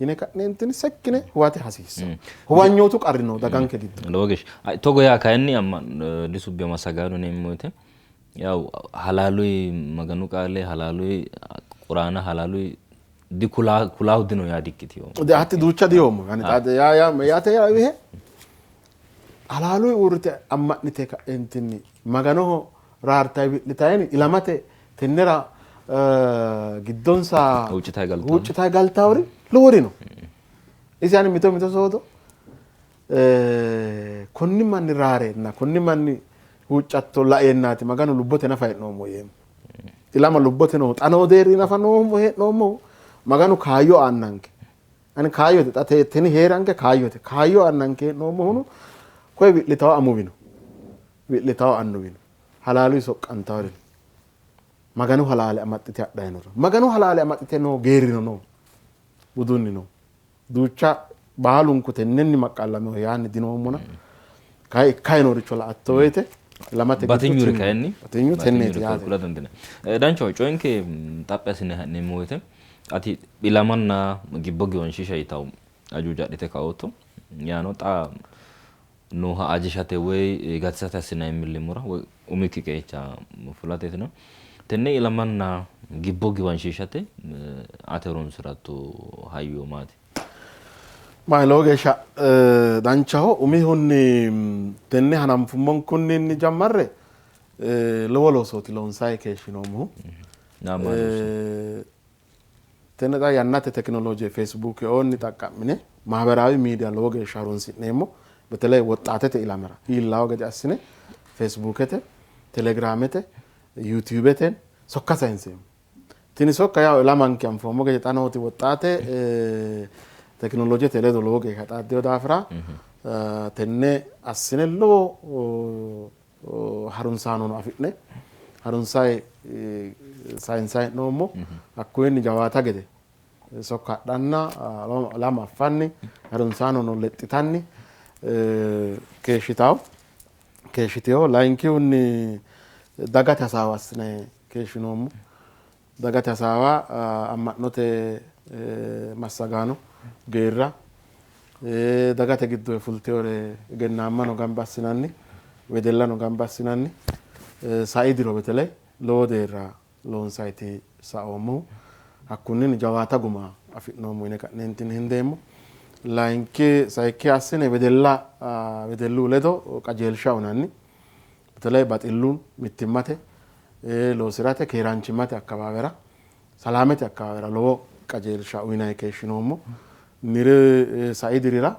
yine ka'neentinni sekkine huwate hasiissawo. Huwanyootu qarri no daganke giddo. Lowo geeshsha. Togo yaa kayinni amma'no disubbiyo massagaano yineemmo woyte yaw halaaluyi Maganu qaale, halaaluyi Quraana, halaaluyi dikulaahu dino yaa dikkitino. Hatti duucha diyoommo. Ani xaade yaa yaa yaate yaa ihe halaaluyi uurrite amma'nite ka'entinni Maganoho raartayi wi'litayini ilamate tennera giddonsa Huuccitayi galtawo. huuccitayi galtawori lowori no. Isi ani mito mito soodo konni manni raarenna konni manni huuccatto laeennaati Maganu lubbote nafa hee'noommo yeemmo. Ilama lubbote noohu xa noo deerri nafa noommo hee'noommohu Maganu kaayyo aannanke. Ani kaayyote xa tini hee'ranke kaayyote. Kaayyo aannanke hee'noommohuno koye wi'litawo amuwi no. Wi'litawo annuwi no. Halaaluyi soqqantawori no. Maganu halaale amaxxite hadhayi noro. Maganu halaale amaxxite noo geerrino no. Budunni no. Duucha baalunku tennenni maqqallameho yaanni dinoommona. Kayi ikkayi nooricho la''atto woyite ilamate giddo Batinyuri tini kayinni batinyu tenneeti batinyuri yaate. kula dandiinanni. Danchaho coyenke xaphi assine ha'neemmo woyite ati ilamanna gibbo giwanshiisha yitawo ajuuja adhite kaootto. Yaano xa nooha ajishate woy gatisate assinanni millimmora woy umikki qeecha fulateetina tenne ilamanna gibbo giwanshiishate ate horonsi'ratto hayyo maati? Mayi lowo geeshsha danchaho. Umihunni tenne hananfummonkunninni jammarre lowo loosooti loonsayi keeshshinoommohu. Tenne xa yannate tekinolooje feesibuukeoonni xaqqa'mine maaberaawi miidiya lowo geeshsha horonsi'neemmo. Beteley woxxaatete ilamara iillawo gede assine feesibuukete, telegiraamete, yuutiyuubete sokka sayinseemmo. Tini sokka yawo ilamanke anfoommo gede xa nooti woxxaate tekinoloojete ledo lowo geeshsha xaaddino daafira tenne assine lowo harunsaanono afi'ne harunsayi sayinsayi hee'noommo. Hakkuyinni jawaata gede sokka hadhanna ilama affanni harunsaanono lexxitanni keeshshitawo keeshshitewo. Layinkihunni dagate hasaawa assinayi keeshshinoommo. Dagate hasaawa amma'note massagaano geerra dagate giddo fultewore egennaammano gamba assinanni wedellano gamba assinanni sai diro beteley lowo deerra loonsayti saoommohu. Hakkunninni jawaata guma afi'noommo yine ka'neentinni hendeemmo. Layinki sayikki assine wedella wedellu ledo qajeelsha uyinanni. Beteley baxillu, mittimmate, loosi'rate, keeraanchimmate akkawaawera, salaamete akkawaawera lowo qajeelsha uyinanni keeshshinoommo. Niri sai dirira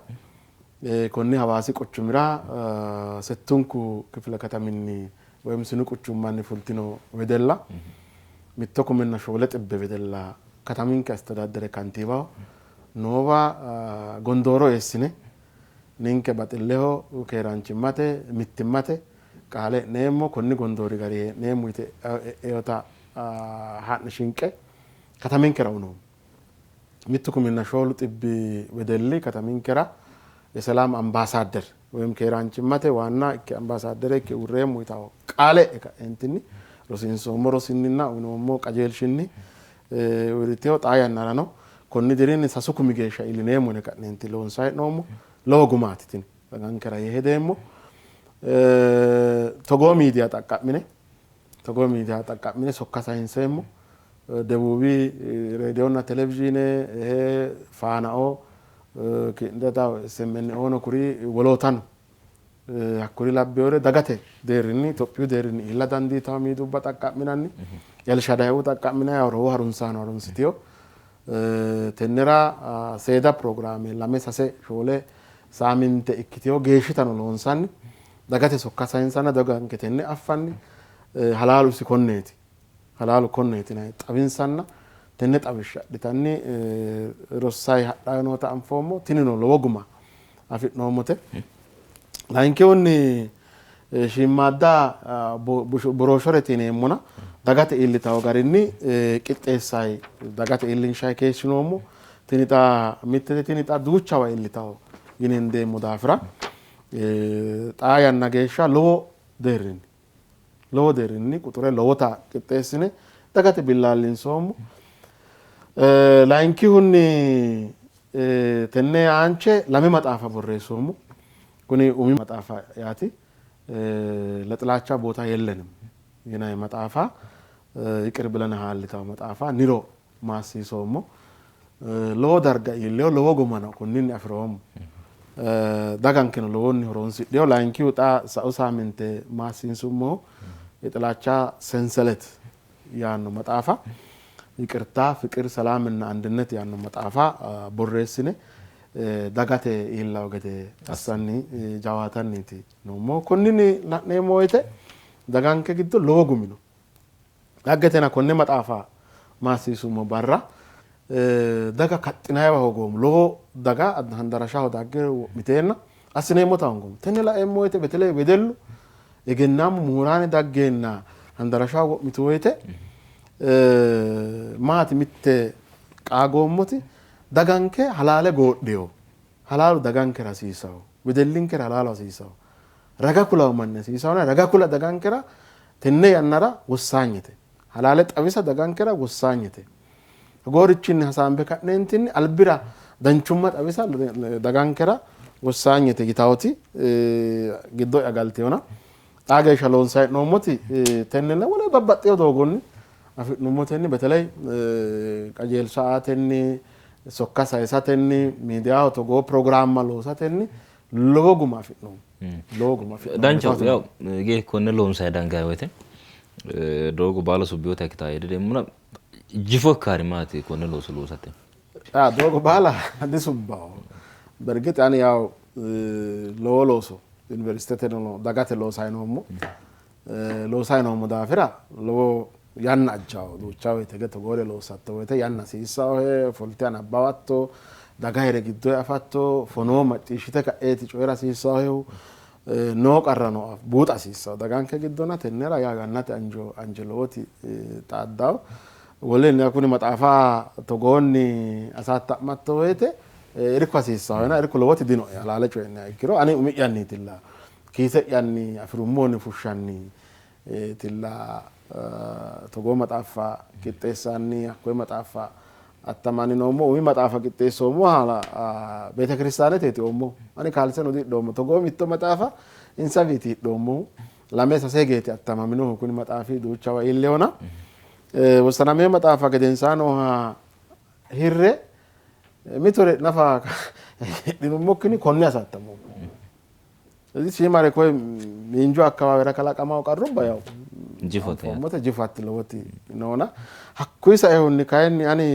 konni Hawaasi quchumira settunku kifile kataminni woyim sinu quchummanni fultino wedella 1,400 wedella kataminke astedaaddere kantiibaho noowa gondooro eessine ninke baxilleho, keeraanchimmate, mittimmate qaale e'neemmo, konni gondoori gari hee'neemmo yite e'eota haa'ne shinqe kataminkera uyinoommo. 1,400 wedelli kataminkera yeselaam ambaasaadder woyim keeraanchimmate waanna ikke ambaasaadere ikke uurreemmo yitawo qaale e'e ka'eentinni rosiinsoommo rosinninna uyinoommo qajeelshinni uurritewo. Xaa yannarano konni dirinni 3,000 geeshsha iillineemmo yine ka'neenti loonsayi hee'noommo. Lowo gumaati tini dagankera yee hedeemmo. Togoo miidiya xaqqa'mine togoo miidiya xaqqa'mine sokka sayinseemmo. Debuubi reediyonna televizhiine, faanao, ki'neta SMNOno kuri wolootano hakkuri labbewore dagate deerrinni Itophiyu deerrinni iilla dandiitawo miidubba xaqqa'minanni. Elshadaiu xaqqa'minanni lowo harunsaano harunsitewo. Tennera seeda pirogiraame 2 3 4 saaminte ikkitewo geeshshitano loonsanni dagate sokka sayinsanna daganke tenne affanni halaalu isi konneeti halaalu konneeti yinanni xawinsanna tenne xawishsha adhitanni rossayi hadhayi noota anfoommo. Tinino lowo guma afi'noommote. Layinkihunni shiimmaadda brooshorete yineemmona dagate iillitawo garinni qixxeessayi dagate iillinshayi keeshshinoommo. Tini xa mittete, tini xa duuchawa iillitawo yine hendeemmo daafira xaa yanna geeshsha lowo deerrinni lowo deerrinni quxure lowota qixxeessine dagate billaallinsoommo. Layinkihunni tenne aanche lame maxaafa borreessoommo. Kuni umi maxaafa yaati ለጥላቻ ቦታ የለንም yinanni maxaafa ይቅር ብለንሃል yitawo maxaafa niro maassiisoommo. Lowo darga iillewo, lowo gumano konninni afi'roommo. Dagankeno lowohunni horonsidhino. Layinkihu xa sa'u saaminte maassiinsummohu የጥላቻ ሰንሰለት yaanno maxaafa ይቅርታ ፍቅር ሰላምና አንድነት yaanno maxaafa borreessine dagate iillawo gede assanni jawaatanniiti noommohu. Konninni la'neemmo woyte daganke giddo lowo gumi no. Dhaggetena konne maxaafa maassiisummo barra daga kaxxinayiwa hoogoommo. Lowo daga handarashaho dagge wo'miteenna assineemmota hoongoommo. Tenne laeemmo woyte beteley wedellu egennaammu muhuraane daggeenna handarashaho wo'mitu woyte maati mitte qaagoommoti daganke halaale goodheyo. Halaalu dagankera hasiisawo, wedellinkera halaalu hasiisawo, raga kulawo manni hasiisawona raga kula dagankera tenne yannara wossaanyete. Halaale xawisa dagankera wossaanyete. Togoorichinni hasaambe ka'neentinni albira danchumma xawisa dagankera wossaanyete yitawoti giddo'ya galteyona xaa geeshsha loonsayi hee'noommoti tennenna wole babbaxxeyo doogonni afi'nummotenni beteley qajeelsha aatenni sokka sayisatenni miidiyaho togoo pirogiraamma loosatenni lowo guma afi'noommo. Lowo guma afi'noommo. Danchaho yaw ge konne loonsayi dangayi woyte doogo baala subbiyota ikkitaa yee dideemmona jifo ikkaari maati konne looso loosate? Doogo baala disubbaho. Bergix ani yaw lowo looso yuniversiteteno dagate loosayi noommo. Loosayi noommo daafira lowo yanna ajjawo. Duucha woyte hige togoore loosatto woyte yanna hasiissawohe, ofolte anabbawatto, dagayire giddoyi afatto, fonoo macciishshite ka'eeti coyi'ra hasiissawohehu, noo qarrano buuxa hasiissawo daganke giddona tennera yaa yannate anjo anje lowoti xaaddawo. Woleno kuni maxaafa togoonni asaatta'matto woyte irko hasiissawohena irko lowoti dinoe halaale coyi'niha ikkiro ani umi'yanniitilla kiise'yanni afi'rummohunni fushshanni tilla togoo maxaaffa qixxeessanni hakkoye maxaaffa attamanni noommo. Umi maxaafa qixxeessoommoha beetekiristaaneteeti oommohu. Ani kaalseno dihidhoommo. Togoo mitto maxaafa insawiiti hidhoommohu. Lame sase higeeti attamaminohu kuni maxaafi duuchawa iillehona. Wossanamino maxaafa gedensaa nooha hirre mitore nafa hidhinummokkinni konne asattammoommo. ስለዚህ shiimare koye miinju akkawaawera kalaqamawo qarrubba yaw Jifote yaate. anfoommote jifo hatti lowoti noona. Hakkuyi saehunni kayinni ani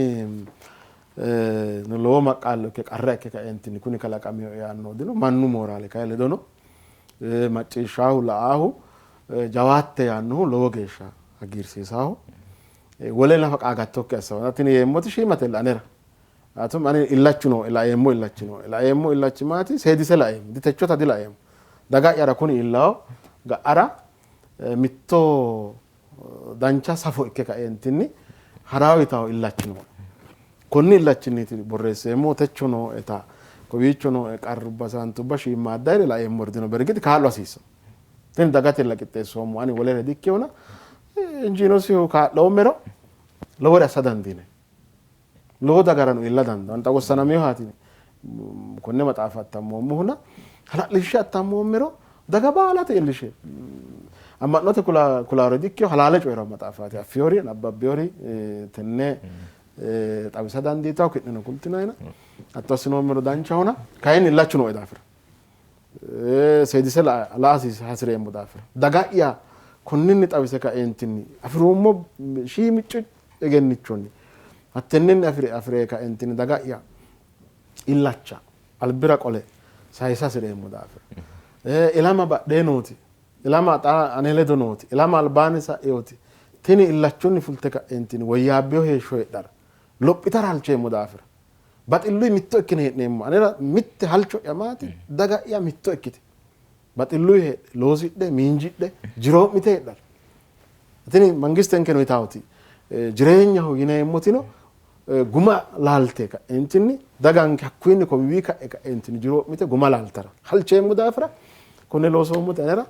lowo maqqaallo ikke qarra ikke kaeentinni kuni kalaqamino yaanno dino. Mannu mooraale kayi ledo no. Macciishshaahu la''aahu jawaatte yaannohu lowo geeshsha hagiirsiisaaho. Wole nafa qaagattokki assawo. Tini yeemmoti shiimatella anera. Atum ani illachu nooe, laeemmo illachi nooe. Laeemmo illachi maati? Seedise laeemmo, ditechota dilaeemmo. Daga'yara kuni illawo ga'ara mitto dancha safo ikke kaeentinni harawo yitawo illachi nooe. Konni illachinniiti borreesseemmohu. Techo nooeta kowiicho nooe qarrubba saantubba shiimmaadda yine laeemmori dino. Bergixi kaa'lo hasiissanno. Tini dagatella qixxeessoommo ani wolere dikkinona injiinosihu kaa'loommero lowore assa dandiinanni. Lowo dagarano iilla dandaanno. Xa wossanaminohaati konne maxaafa attammoommohuna hala'lishshe attammoommero daga baalate iillishe amma'note kulaare dikkino halaale coyi'ranno maxaafaati. Affiyori nabbabbiyori tenne xawisa dandiitanno, ki'neno kultinayina hatto assinoommero danchahona. Kayinni illachu nooe daafira seedise la''a hasi'reemmo daafira daga'ya konninni xawise kaeentinni afi'roommo shiimicco egennichonni hattennenni afi're afi're kaeentinni daga'ya illacha albira qole sayisa hasi'reemmo daafira ilama badhee nooti, ilama xa ane ledo nooti, ilama albaanni sa'inoti tini illachunni fulte ka'eentinni woyyaabbino heeshsho heedhara lophitara halcheemmo daafira baxilluyi mitto ikkine hee'neemmo. Anera mitte halcho'ya maati? Daga'ya mitto ikkite baxilluyi heedhe, loosidhe, miinjidhe, jiroo'mite heedhara. Tini mangistenkeno yitaawoti jireenyaho yineemmotino Guma laalte ka'eentinni daganke hakkuyinni kowiwi ka'e ka'eentinni jiroo'mite guma laaltara halcheemmo daafira konne loosoommoti anera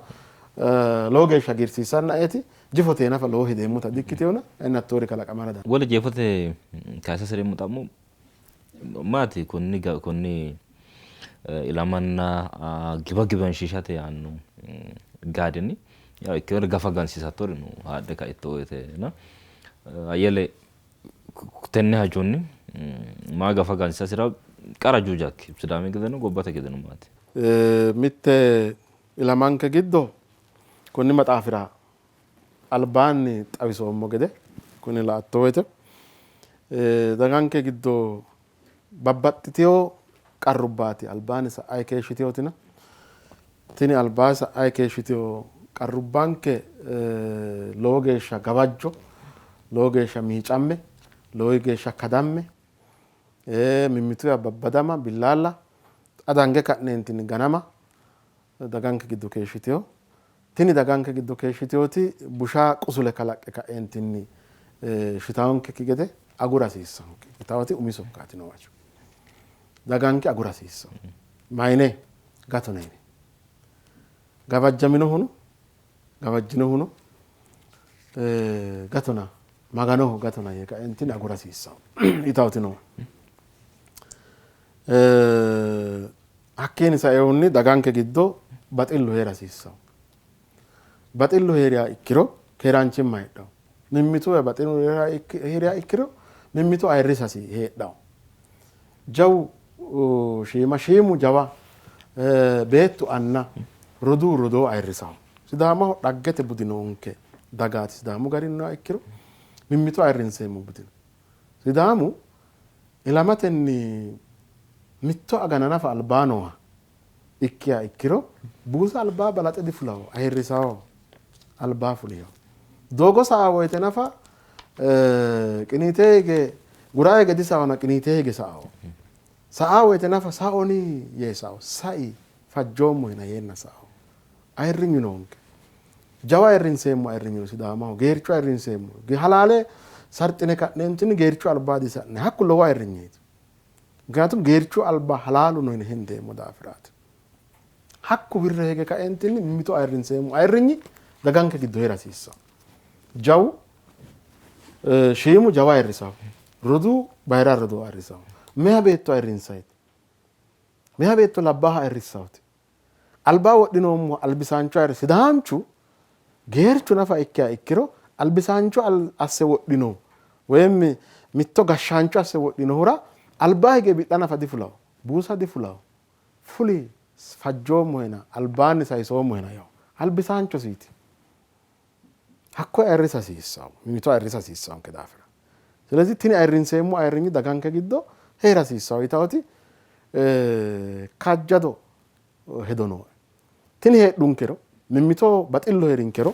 lowo geeshsha hagiirsiissannaeeti. Jifote nafa lowo hedeemmota dikkitewona kayinni hattoori kalaqamara dandaanno. Wole jeefote kayisa hasireemmo xa'mo maati? Konni konni ilamanna giwa giwanshiishate yaanno gaadinni yaw ikkinore gafa gansiisattori no haadhe kaitto woyte na Ayyele tenne hajonni maa gafa gansiisasira qara ajuujakki Sidaami gedeno gobbate gedeno maati? Mitte ilamanke giddo konni maxaafira albaanni xawisoommo gede kuni la''atto woyte daganke giddo babbaxxitino qarrubbaati albaanni sa'ayi keeshshitinotina tini albaanni sa'ayi keeshshitino qarrubbanke lowo geeshsha gawajjo, lowo geeshsha miicamme, lowo geeshsha kadamme, mimmituya babbadama, billaalla, xa dange ka'neentinni ganama daganke giddo keeshshitino. Tini daganke giddo keeshshitinoti busha qusule kalaqqe ka'eentinni shitaankekki gede agura hasiissanke yitaawoti umi sokkaati noowacho. Daganke agura hasiissanno. Mayine gatona yine. Gawajjaminohuno gawajjinohuno gatona Maganoho gatona yee kaeentinni agura hasiissanno yitaawoti noowa. Hakkiini sainohunni daganke giddo baxillu hee'ra hasiissanno. Baxillu hee'riha ikkiro keeraanchimma heedhanno. Mimmituwa baxillu hee'riha ikkiro mimmito ayirrisa heedhanno. Jawu shiima, shiimu jawa, beettu anna, roduu rodoo ayirrisanno. Sidaamaho dhaggete budi noonke dagaati. Sidaamu garinni ikkiro mimmito ayirrinseemmo budi no. Sidaamu ilamatenni mitto agana nafa albaa nooha ikkiha ikkiro buusa albaa balaxe difulawo, ayirrisawo, albaa fuliho. Doogo sa'a woyte nafa qiniite hige guraa hige disaona qiniite hige sa'awo. Sa'a woyte nafa saoni yee sao, sai fajjoommohena yeenna sa'awo. Ayirrinyu noonke. Jawa ayirrinseemmo ayirrinyu no Sidaamaho, geercho ayirrinseemmo. Halaale sarxine ka'neentinni geerchu albaa disa'ne. Hakku lowo ayirrinyeeti. ምክንያቱም geerchu alba halaalu no yine hendeemmo daafiraati. Hakku wirro hige kaeentinni mimmito ayirrinseemmo ayirrinyi daganke giddo hee'ra hasiissanno. Jawu shiimu jawa ayirrisawo, roduu bayira rodoo ayirrisawo, meya beetto ayirrinsayite, meya beetto labbaaha ayirrissawoti, alba wodhinoommo albisaancho ayirri Sidaanchu geerchu nafa ikkiha ikkiro albisaancho asse wodhino woyim mitto gashshaancho asse wodhinohura alba hige bidha nafa difulawo, buusa difulawo, fuli fajjoommohena albaanni sayisoommohena yawo albisaanchosiiti. Hakko ayirrisa hasiissanno, mimmito ayirrisa hasiissannonke daafira. ስለዚህ tini ayirrinseemmo ayirrinyi daganke giddo hee'ra hasiissanno yitawoti kaajjado hedo nooe. Tini heedhunkero, mimmito baxillu hee'rinkero,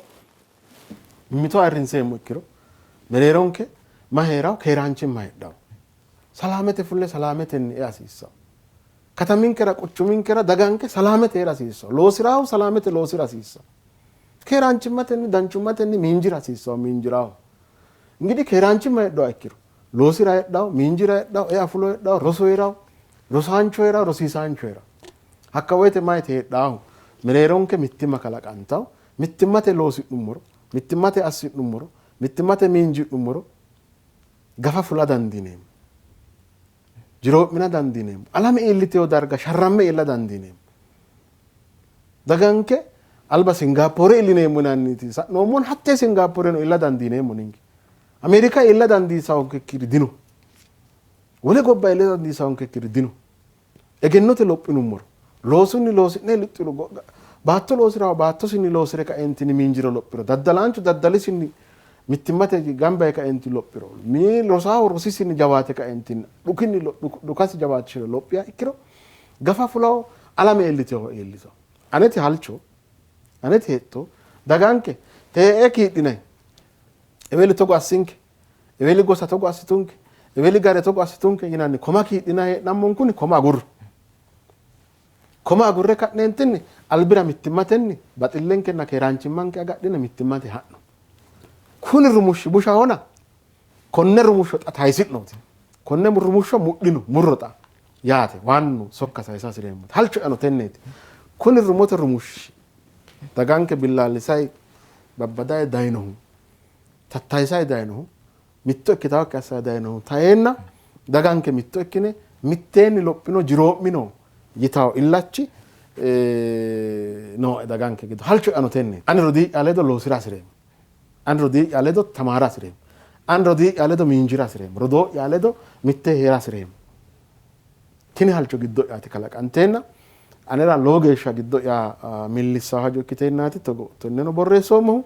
mimmito ayirrinseemmo ikkiro mereeronke ma hee'rawo? Keeraanchimma heedhawo. Salaamete fulle salaametenni ea hasiissanno. Kataminkera, quchuminkera daganke salaamete hee'ra hasiissanno. Loosiraahu salaamete loosira hasiissanno. Keeraanchimmatenni danchummatenni miinjira hasiissanno miinjiraahu. እንግዲህ keeraanchimma heedhuha ikkiro loosira heedhawo, miinjira heedhawo, ea fulo heedhawo, rosu heerawo, rosaancho heerawo, rosiisaancho heerawo. Hakka woyte mayite heedhaahu mereeronke mittimma kalaqantawo, mittimmate loosi'nummoro, mittimmate assi'nummoro, mittimmate miinji'nummoro gafa fula dandiineemmo, jiroo'mina dandiineemmo, alame iilliteyo darga sharramme iilla dandiineemmo. Daganke alba Singaappoore iillineemmo yinanniti sa'noommon hattee Singaappooreno iilla dandiineemmo ninke. Ameerika iilla dandiisaankekkiri dino, wole gobba iilla dandiisaankekkiri dino. Egennote lophinummoro, loosunni loosi'ne lixxino, baatto loosiraho baattosinni loosire kaentinni miinjiro lophiro, daddalaanchu daddalisinni mittimmate gamba yee kaentinni lophiro, rosaahu rosisinni jawaate kaentinni dhukinni dhukasi jawaachishiro lophiha ikkiro gafa fulawo alame iilliteho iillisawo. Aneti halcho, aneti hexxo daganke tee'e kiidhinay eweli togo assinke, eweli gosa togo assitunke, eweli gare togo assitunke yinanni koma kiidhinay hee'nammonkuni koma agurro. Koma agurre ka'neentinni albira mittimmatenni baxillenkenna keeraanchimmanke agadhine mittimmate ha'no. Kuni rumushshi bushahona konne rumushsho xa tayisi'nooti. Konne rumushsho mudhino murro xa yaate waannu sokka sayisa hasireemmote halcho'yano tenneeti. Kuni rumote rumushshi daganke billaallisay babbadayi dayinohu tattayisay dayinohu mitto ikkitawokki assay dayinohu taeenna daganke mitto ikkine mitteenni lophino jiroo'mino yitawo illachi nooe daganke giddo halcho'yano tenneeti. Ani rodii'ya ledo loosira hasireemmo. Ani rodii'ya ledo tamaara hasireemmo. Ani rodii'ya ledo miinjira hasireemmo. Rodoo'ya ledo mittee hee'ra hasireemmo. Tini halcho giddo'yaati kalaqanteenna anera lowo geeshsha giddo'ya millissawo hajo ikkiteennaati togo tenneno borreessoommohu.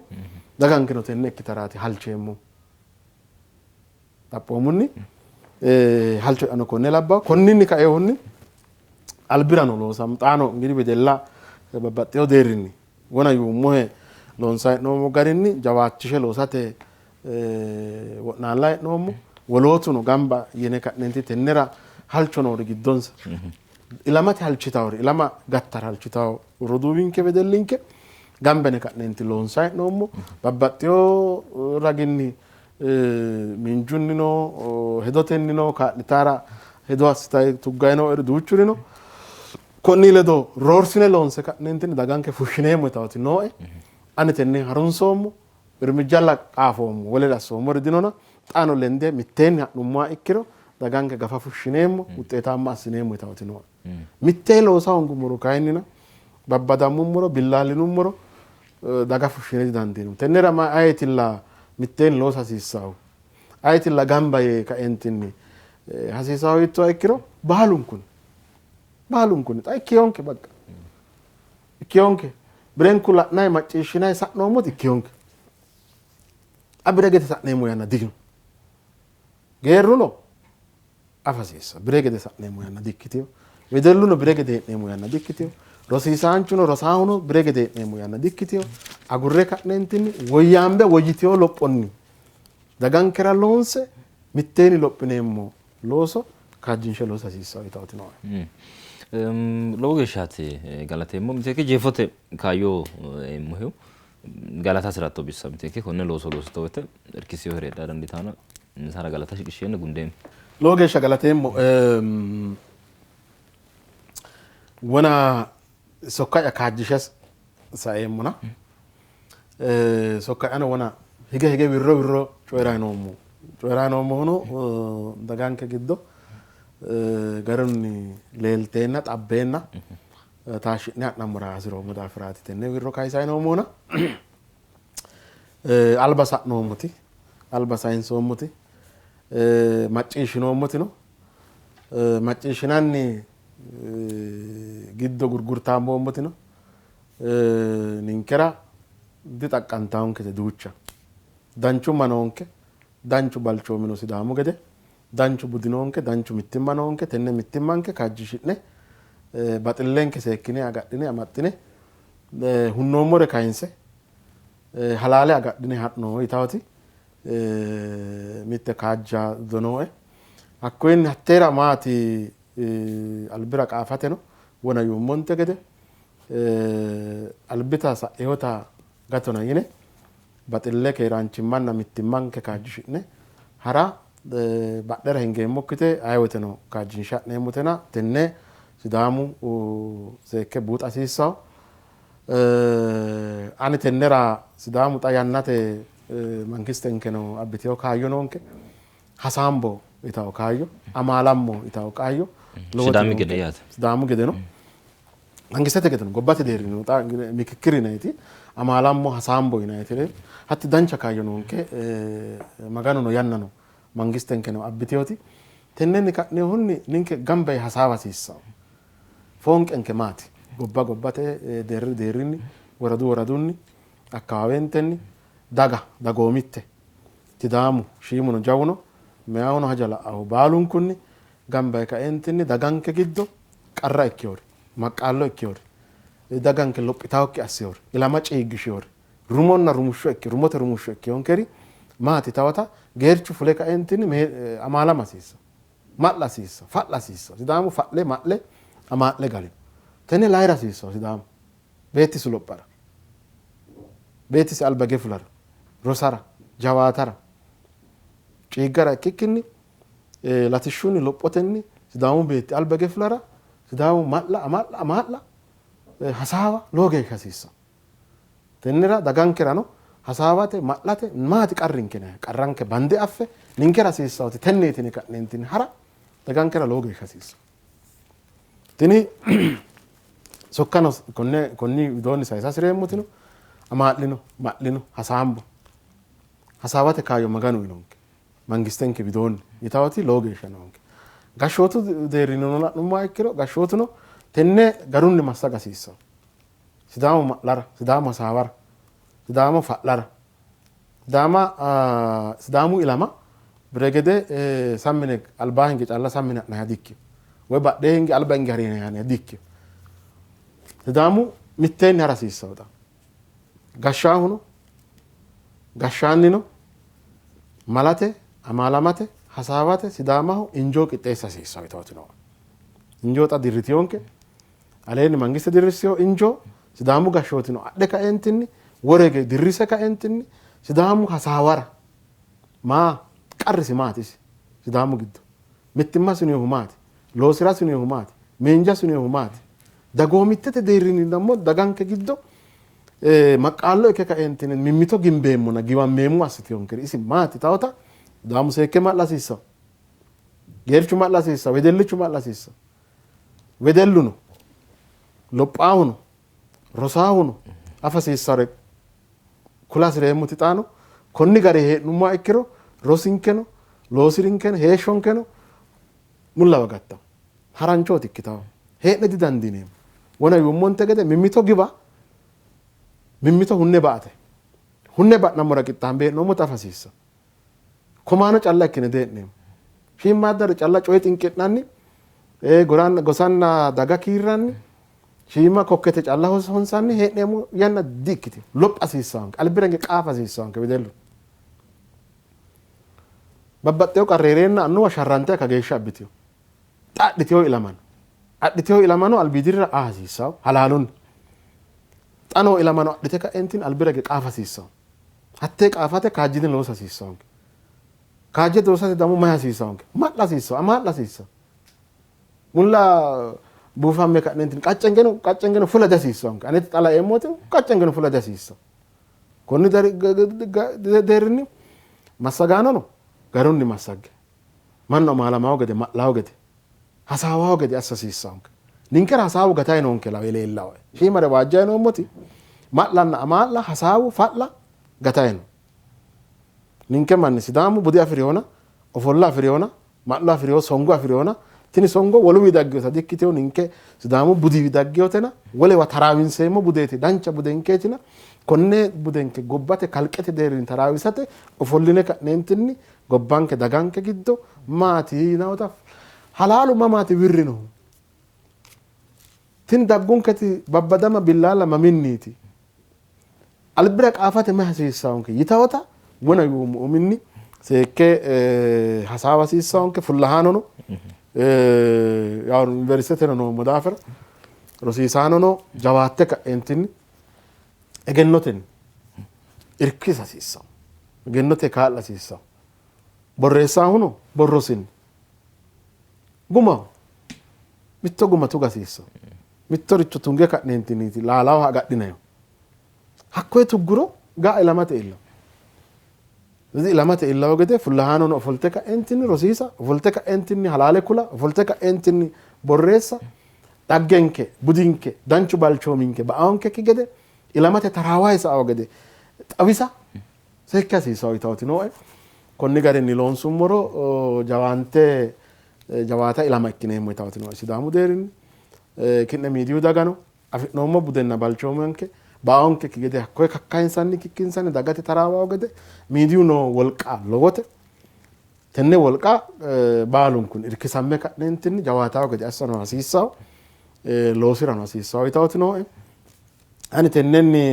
Dagankeno tenne ikkitaraati halcheemmohu. Xaphoomunni halcho'yano konne labbawo. Konninni kaeehunni albirano loosam xaano ingidihi wedella babbaxxewo deerrinni wona yuummohe loonsanni hee'noommo garinni jawaachishe loosate wo'naallanni hee'noommo. Wolootuno gamba yine ka'nenti tennera halcho noori giddonsa ilamate halchitawori ilama gattara halchitawo roduuwinke wedellinke gamba yine ka'nenti loonsanni hee'noommo. Babbaxxewo raginni miinjunnino hedotennino kaa'litara hedo assitayi tuggayi nooeri duuchuri no. Konni ledo roorsine loonse ka'neentinni daganke fushshineemmo yitawoti nooe. Ani tenne harunsoommo, irmijjalla qaafoommo, wolere assoommori dinona xaano lende mitteenni ha'nummoha ikkiro daganke gafa fushshineemmo, wuxxeetaamma assineemmo yitawoti nooe. Mittee loosa hoongummoro kayinnina babbadammummoro, billaallinummoro daga fushshine didandiineemmo. Tennera ma ayetilla mitteenni loosa hasiissaahu? Ayetilla gamba yee kaeentinni hasiisaahu hiittoha ikkiro baalunkuni baalunkuni xa ikkiyonke baqqa ikkiyonke birenku la'nayi macciishshinayi sa'noommoti ikkiyonke xa bire gede sa'neemmo yanna dino. Geerruno afa hasiissa bire gede sa'neemmo yanna dikkitino. Wedelluno bire gede hee'neemmo yanna dikkitino. Rosiisaanchuno rosaahuno bire gede hee'neemmo yanna dikkitino. Agurre ka'neentinni woyyaambe woyyitino lophonni dagankera loonse mitteenni lophineemmo looso kaajjinshe loosa hasiissanno yitaoti nooe. Lowo geeshshaati galateemmo. Miteekke jeefote kaayyo eemmohehu galata hasi'ratto bissa miteekke konne looso loositto woyte irkissinohere heedhara dandiitanno insara galata shiqishsheenna gundeemmo. Lowo geeshsha galateemmo. Wona sokka'ya kaajjishe saeemmona sokka'yano wona hige hige wirro wirro coyi'ranni noommo. Coyi'ranni noommohuno daganke giddo garunni leelteenna xabbeenna taashshi'ne ha'nammora hasi'roommo daafiraati tenne wirro kayisanni noommohuna. Alba sa'noommoti, alba sayinsoommoti, macciishshinoommotino macciishshinanni giddo gurgurtaammoommotino ninkera dixaqqantaankete duucha. Danchumma noonke, danchu balchoomi no Sidaamu gede, danchu budi noonke, danchu mittimma noonke. Tenne mittimmanke kaajjishi'ne baxillenke seekkine agadhine amaxxine hunnoommore kayinse halaale agadhine ha'no yitawoti mitte kaajjado nooe. Hakkuyinni hatteera maati albira qaafateno wona yuummonte gede albita sa'inota gatona yine baxille, keeraanchimmanna mittimmanke kaajjishi'ne ha'ra badhera hingeemmokkite aye woyteno kaajjinshe ha'neemmotena tenne Sidaamu seekke buuxa hasiissanno. Ani tennera Sidaamu xa yannate mangistenkeno abbitino kaayyo noonke. Hasaambo yitawo kaayyo, amaalammo yitawo kaayyo Sidaami gede yaate. Sidaamu gedeno mangistete gedeno gobbate deerrinnino xa mikikkir yinayiti amaalammo hasaambo yinayiti hatti dancha kaayyo noonke. Maganuno yannano mangistenkeno abbiteyoti tennenni ka'nehunni ninke gamba yee hasaawa hasiissanno. Foonqenke maati? Gobba gobbate deerri deerrinni, woradu woradunni, akkawaawentenni daga dagoomitte Sidaamu shiimuno jawuno meyahuno haja la'ahu baalunkunni gamba yee kaeentinni daganke giddo qarra ikkeyori, maqqaallo ikkeyori, daganke lophitawokki asseyori, ilama ciiggisheyori, rumonna rumushsho ikke, rumote rumushsho ikkeyonkeri maati tawata geerchu fule kaeentinni amaalama hasiissa, ma'la hasiissa, fa'la hasiissa. Sidaamu fa'le ma'le amaa'le galino. Tenne layira hasiissawo Sidaamu beettisi lophara, beettisi alba hige fulara, rosara, jawaatara, ciiggara ikkikkinni Latishshunni lophotenni Sidaamu beetti alba hige fulara Sidaamu ma'la amaa'la amaa'la hasaawa lowo geeshsha hasiissanno. Tennera dagankerano hasaawate ma'late maati qarrinke yinanni qarranke bande affe ninkera hasiissannoti tenneeti yine ka'neentinni hara dagankera lowo geeshsha hasiissanno. Tini sokkano konne konni widoonni sayisa hasireemmotino amaa'lino ma'lino hasaambo hasaawate kaayyo Maganu uyinonke mangistenke widoonni yitawoti lowo geeshsha noonke. Gashshootu deerrinnino la'nummoha ikkiro gashshootuno tenne garunni massaga hasiissanno. Sidaamu ma'lara, Sidaamu hasaawara, Sidaamo fa'lara, Sidaama Sidaamu ilama bire gede sammine albaa hinge calla sammine ha'nanniha dikkino. Woy badhee hinge alba hinge harinanniha dikkino. Sidaamu mitteenni hara hasiissanno xa. Gashshaahuno gashshaannino malate, amaalamate, hasaawate Sidaamaho injoo qixxeessa hasiissanno yitaoti nooe. Injoo xa dirritinonke. Aleenni mangiste dirrissino injoo Sidaamu gashshootino adhe kaeentinni worege dirrise kaeentinni Sidaamu hasaawara maa qarrisi maati isi Sidaamu giddo mittimma suninohu maati loosira suninohu maati miinja suninohu maati dagoomittete deerrinni dammo daganke giddo maqqaallo ikke kaeentinni mimmito gimbeemmona giwammeemmo assitinonkeri isi maati tawota Sidaamu seekke ma'la hasiissanno geerchu ma'la hasiissanno wedellichu ma'la hasiissanno wedelluno lophaahuno rosaahuno afa hasiissare kula hasireemmoti xaano konni gari hee'nummoha ikkiro rosinkeno loosirinkeno heeshshonkeno mullawa gattawo haranchooti ikkitawo hee'ne didandiineemmo wona yuummonte gede mimmito giwa mimmito hunne ba''ate hunne ba'nammora qixxaambe hee'noommota afa hasiissa komaano calla ikkine dee'neemmo shiimmaaddare calla coye xinqi'nanni gosanna daga kiirranni shiima kokkete calla honsanni hee'neemmo yanna di''ikkitino. Lopha hasiissaanke, albira hinge qaafa hasiissaanke wedellu. Babbaxxewo qarri hee'reenna annuwa sharrante hakka geeshsha abbitino. Xa adhitewo ilamano adhitewo ilamano albiidirira aa hasiissawo halaalunni. Xa noo ilamano adhite ka'entinni albira hige qaafa hasiissawo. Hattee qaafate kaajjine loosa hasiissaanke. Kaajje loosate dammo mayi hasiisaanke? Ma'la hasiissawo, amaa'la hasiissawo. Mulla buufamme ka'neentinni qaccengeno qaccengeno fula dihasiissaanke. Aneti xa laeemmote qaccengeno fula dihasiissawo. Konni deerrinni massagaanono garunni massagge mannu amaalamawo gede ma'lawo gede hasaawawo gede assa hasiissaanke. Ninkera hasaawu gatayi noonke lawe leellawoe. Shiimare waajjayi noommoti ma'lanna amaa'la hasaawu fa'la gatayi no. Ninke manni Sidaamu bude afi'rihona, ofolla afi'rihona, ma'lo afi'riho, songo afi'rihona, tini songo woluwi dagginota dikkitino, ninke Sidaamu budiwi dagginotena wolewa taraawinseemmo budeeti, dancha budenkeetina konne budenke gobbate kalqete deerrinni taraawisate ofolline ka'neentinni gobbanke daganke giddo maati yinawota halaalu mamaati wirrinohu? Tini daggunketi babbadama billaalla maminniiti? Albira qaafate mayi hasiissaonke yitawota wona yuummo uminni seekke hasaawa hasiissaonke. Fullahaanono yaw yuniversiteteno noommo daafira rosiisaanono jawaatte ka'eentinni egennotenni irkisa hasiissawo, egennote kaa'la hasiissawo. Borreessaahuno borrosinni gumaho mitto guma tuga hasiissawo. Mittoricho tunge ka'neentinniiti laalawa agadhinayihu. Hakkoye tugguro ga'a ilamate iillawo. ስለዚህ ilamate iillawo gede fullahaanono ofolte ka'eentinni rosiisa, ofolte ka'eentinni halaale kula, ofolte ka'eentinni borreessa, dhaggenke, budinke, danchu balchoominke ba'aonkekki gede ilamate taraawayi sa'awo gede xawisa seekke hasiissawo yitawoti nooe. Konni garinni loonsummoro jawaante jawaata ilama ikkineemmo yitawoti nooe Sidaamu deerrinni. Ki'ne miidiyu dagano afi'noommo budenna balchoomanke baonkekki gede hakkoye kakkayinsanni kikkinsanni dagate taraawawo gede miidiyu noo wolqa lowote. Tenne wolqa baalunkun irkisamme ka'neentinni jawaatawo gede assano hasiissawo, loosirano hasiissawo yitawoti nooe. Ani tennenni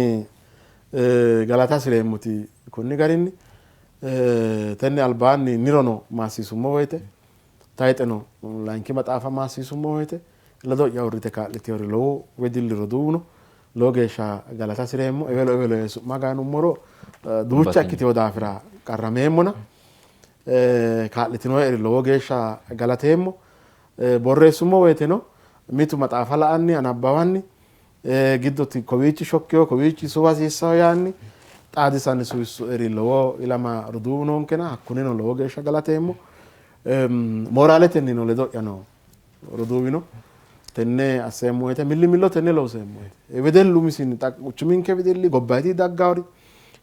galata hasireemmoti konni garinni tenne albaanni nirono maassiisummo woyte tayxeno layinki maxaafa maassiisummo woyte ledo'ya uurrite kaa'litewori lowo wedilli roduuwuno lowo geeshsha galata hasireemmo. Ewelo ewelo yee su'ma ganummoro duucha ikkitewo daafira qarrameemmona. Kaa'litinoeri lowo geeshsha galateemmo. Borreessummo woyteno mitu maxaafa la'anni anabbawanni giddo kowiichi shokkiho kowiichi suwa hasiissaho yaanni xaadisanni suwissueri lowo ilama roduuwu noonkena hakkunino lowo geeshsha galateemmo. Mooraaletenino ledo'ya noo roduuwino tenne asseemmo woyte millimillo tenne looseemmo woyte wedellu umisinni quchuminke wedelli gobbayidi daggaori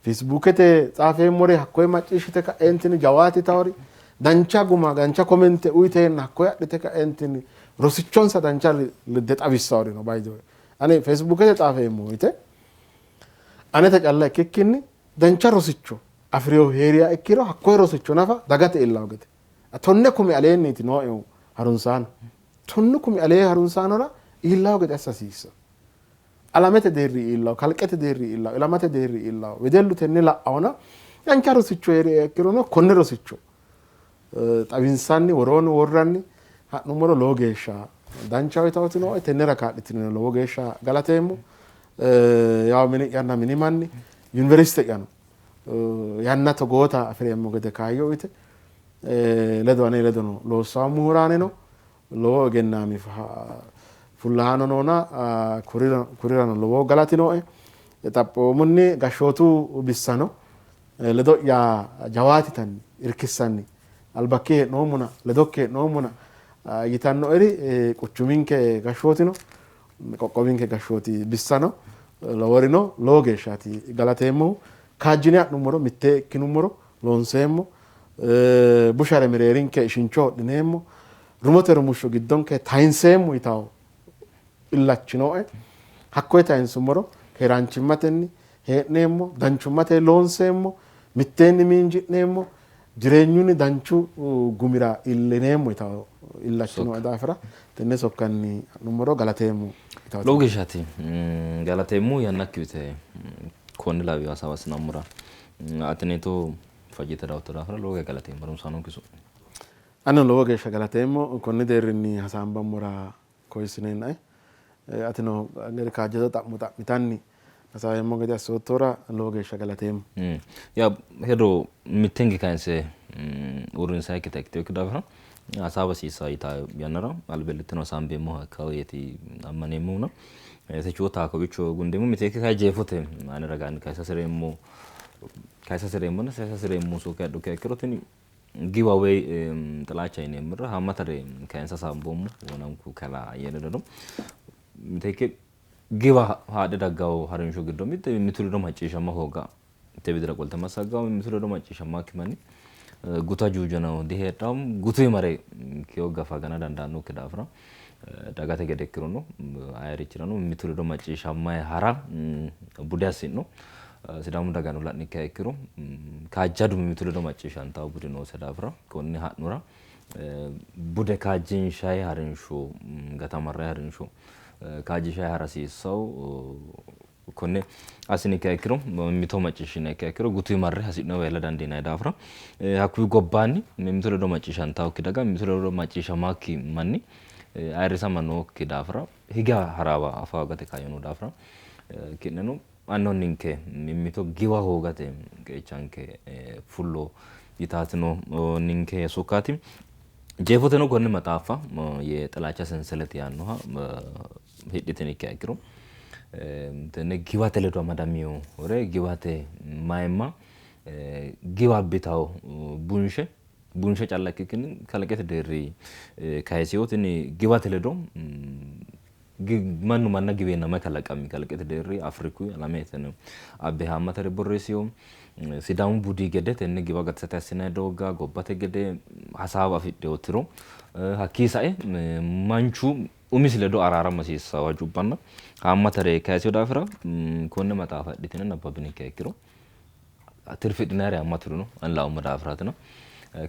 Feesbuukete xaafeemmore hakkoye macciishshite ka'eentinni jawaatitawori dancha guma dancha komente uyiteenna hakkoye adhite ka'eentinni rosichonsa dancha ledde xawissawori no. By the way ani Feesbuukete xaafeemmo woyte aneta calla ikkikkinni dancha rosicho afi'rinohu hee'riha ikkiro hakkoye rosicho nafa dagate iillawo gede 10,000 aleenniiti nooehu harunsaano 10,000 alee harunsaanora iillawo gede assa hasiissanno. Alamete deerri iillawo, kalqete deerri iillawo, ilamate deerri iillawo, wedellu tenne la'awona dancha rosicho hee'riha ikkirono konne rosicho xawinsanni woroonni worranni ha'nummoro lowo geeshsha danchaho yitawoti nooe. Tennera kaa'litinore lowo geeshsha galateemmo. Yawo mini'yanna mini manni yuniversite'yano yanna togoota afi'reemmo gede kaayyo uyite ledo ane ledono loossawo muhuraaneno lowo egennaami fullahaano noona kurirano lowo galati nooe. Xaphoomunni gashshootu bissano ledo'ya jawaatitanni irkissanni albakki hee'noommona ledokki hee'noommona yitannoeri quchuminke gashshootino qoqqowinke gashshooti bissano loworino lowo geeshshaati galateemmohu. Kaajjine ha'nummoro mitte ikkinummoro loonseemmo. Bushare mereerinke ishincho hodhineemmo. Rumote rumushsho giddonke tayinseemmo yitawo illachi nooe. Hakkoye tayinsummoro keeraanchimmatenni hee'neemmo, danchummate loonseemmo, mitteenni miinji'neemmo, jireenyunni danchu gumira iillineemmo yitawo illachi nooe daafira tenne sokkanni ha'nummoro galateemmo yitawo. Lowo geeshshaati galateemmo yannakki uyite konne lawino hasaawa assinammora ateneeto fajjite dawotto daafira lowo geeshsha galateemmo harunsaanonke su'minni. Anino lowo geeshsha galateemmo konni deerrinni hasaambammora koyissineennae atino kaajjado xa'mo xa'mitanni hasaaweemmo gede assoottohura lowo geeshsha galateemmo. Yaa hedo mitteenke kayinse uurrinsannikkita ikkitinokki daafira hasaawa hasiissanno yitanno yannara albillitteno hasaambeemmoha ikkanno yeeti ammaneemmohuna techoota kowiicho gundeemmo. Miteekke kayi jeefote ane ragaanni kayisa hasireemmo kayisa hasireemmonna sayisa hasireemmo sokka heedhuha ikkiro tini giwa woy xilaacha yineemmorira haammatare kayinse hasaamboommo wonanku kalaa Ayyele ledo. Miteekke giwa haadhe daggawo harinsho giddo mitte mimmitu ledo macciishshama hooga mitte widira qolte massaggawo mimmitu ledo macciishshamakki manni gutu ajuujano diheedhanno gutuyi mare kiyo gafa gana dandaannokki daafira dagate gede ikkirono ayerichirano mimmitu ledo macciishshammayi hara bude assi'no. Sidaamu dagano la'nikkiha ikkiro kaajjadu mimmitu ledo macciishshantawo budi noose daafira konne ha'nura bude kaajjinshayi harinsho gatamarrayi harinsho kaajjishayi hara hasiissawo. Konne assinikkiha ikkiro mimmito macciishshinakkiha ikkiro gutuyi marre hasi'noyiwa iilla dandiinanni daafira hakkuyi gobbaanni mimmitu ledo macciishshantawokki daga mimmitu ledo macciishshamakki manni ayirrisama nookki daafira hige haraawa afa hoogate kaayyo noo daafira ki'neno anno ninke mimmito giwa hoogate qeechanke fullo yitaatino ninke sokkaati. Jeefoteno konne maxaafa Ye xilacha senselet yaannoha hidhitinikkiha ikkiro tenne giwate ledo amadamihore giwate mayimma giwa abbitawo bunshe bunshe calla ikkikkinni kalqete deerri kayisiwo tini giwate ledo mannu manna giweenna mayi kalaqami kalqete deerri Afriku alamete abbe haammatare borreessiwo Sidaamu budi gede tenne giwa gatisate assinanni doogga gobbate gede hasaawa afidhino tiro hakkii sae manchu umisi ledo araarama hasiissanno hajubbanna haammatare kayisino daafira konne maxaafa hidhitine nabbabbiniha ikkiro tirfidhinayiri haammaturi no ani laummo daafiraatina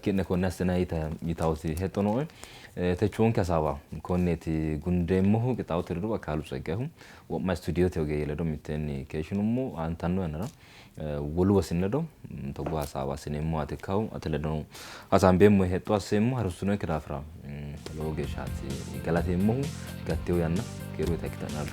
ki'ne konne assinanni yitawoti hexxo nooe. Techoonke hasaawa konneeti gundeemmohu qixxaawote ledo Bakkaalu Tseggayehu wo'ma istuudiyote ogeeyye ledo mitteenni keeshshinummo. Aantanno yannara wolu wosinni ledo togoo hasaawa assineemmowaati ikkahu ate ledo hasaambeemmo hexxo asseemmo. Harunsinoonke daafira lowo geeshshaati galateemmohu. Gattewo yanna keeru ikkita'nera.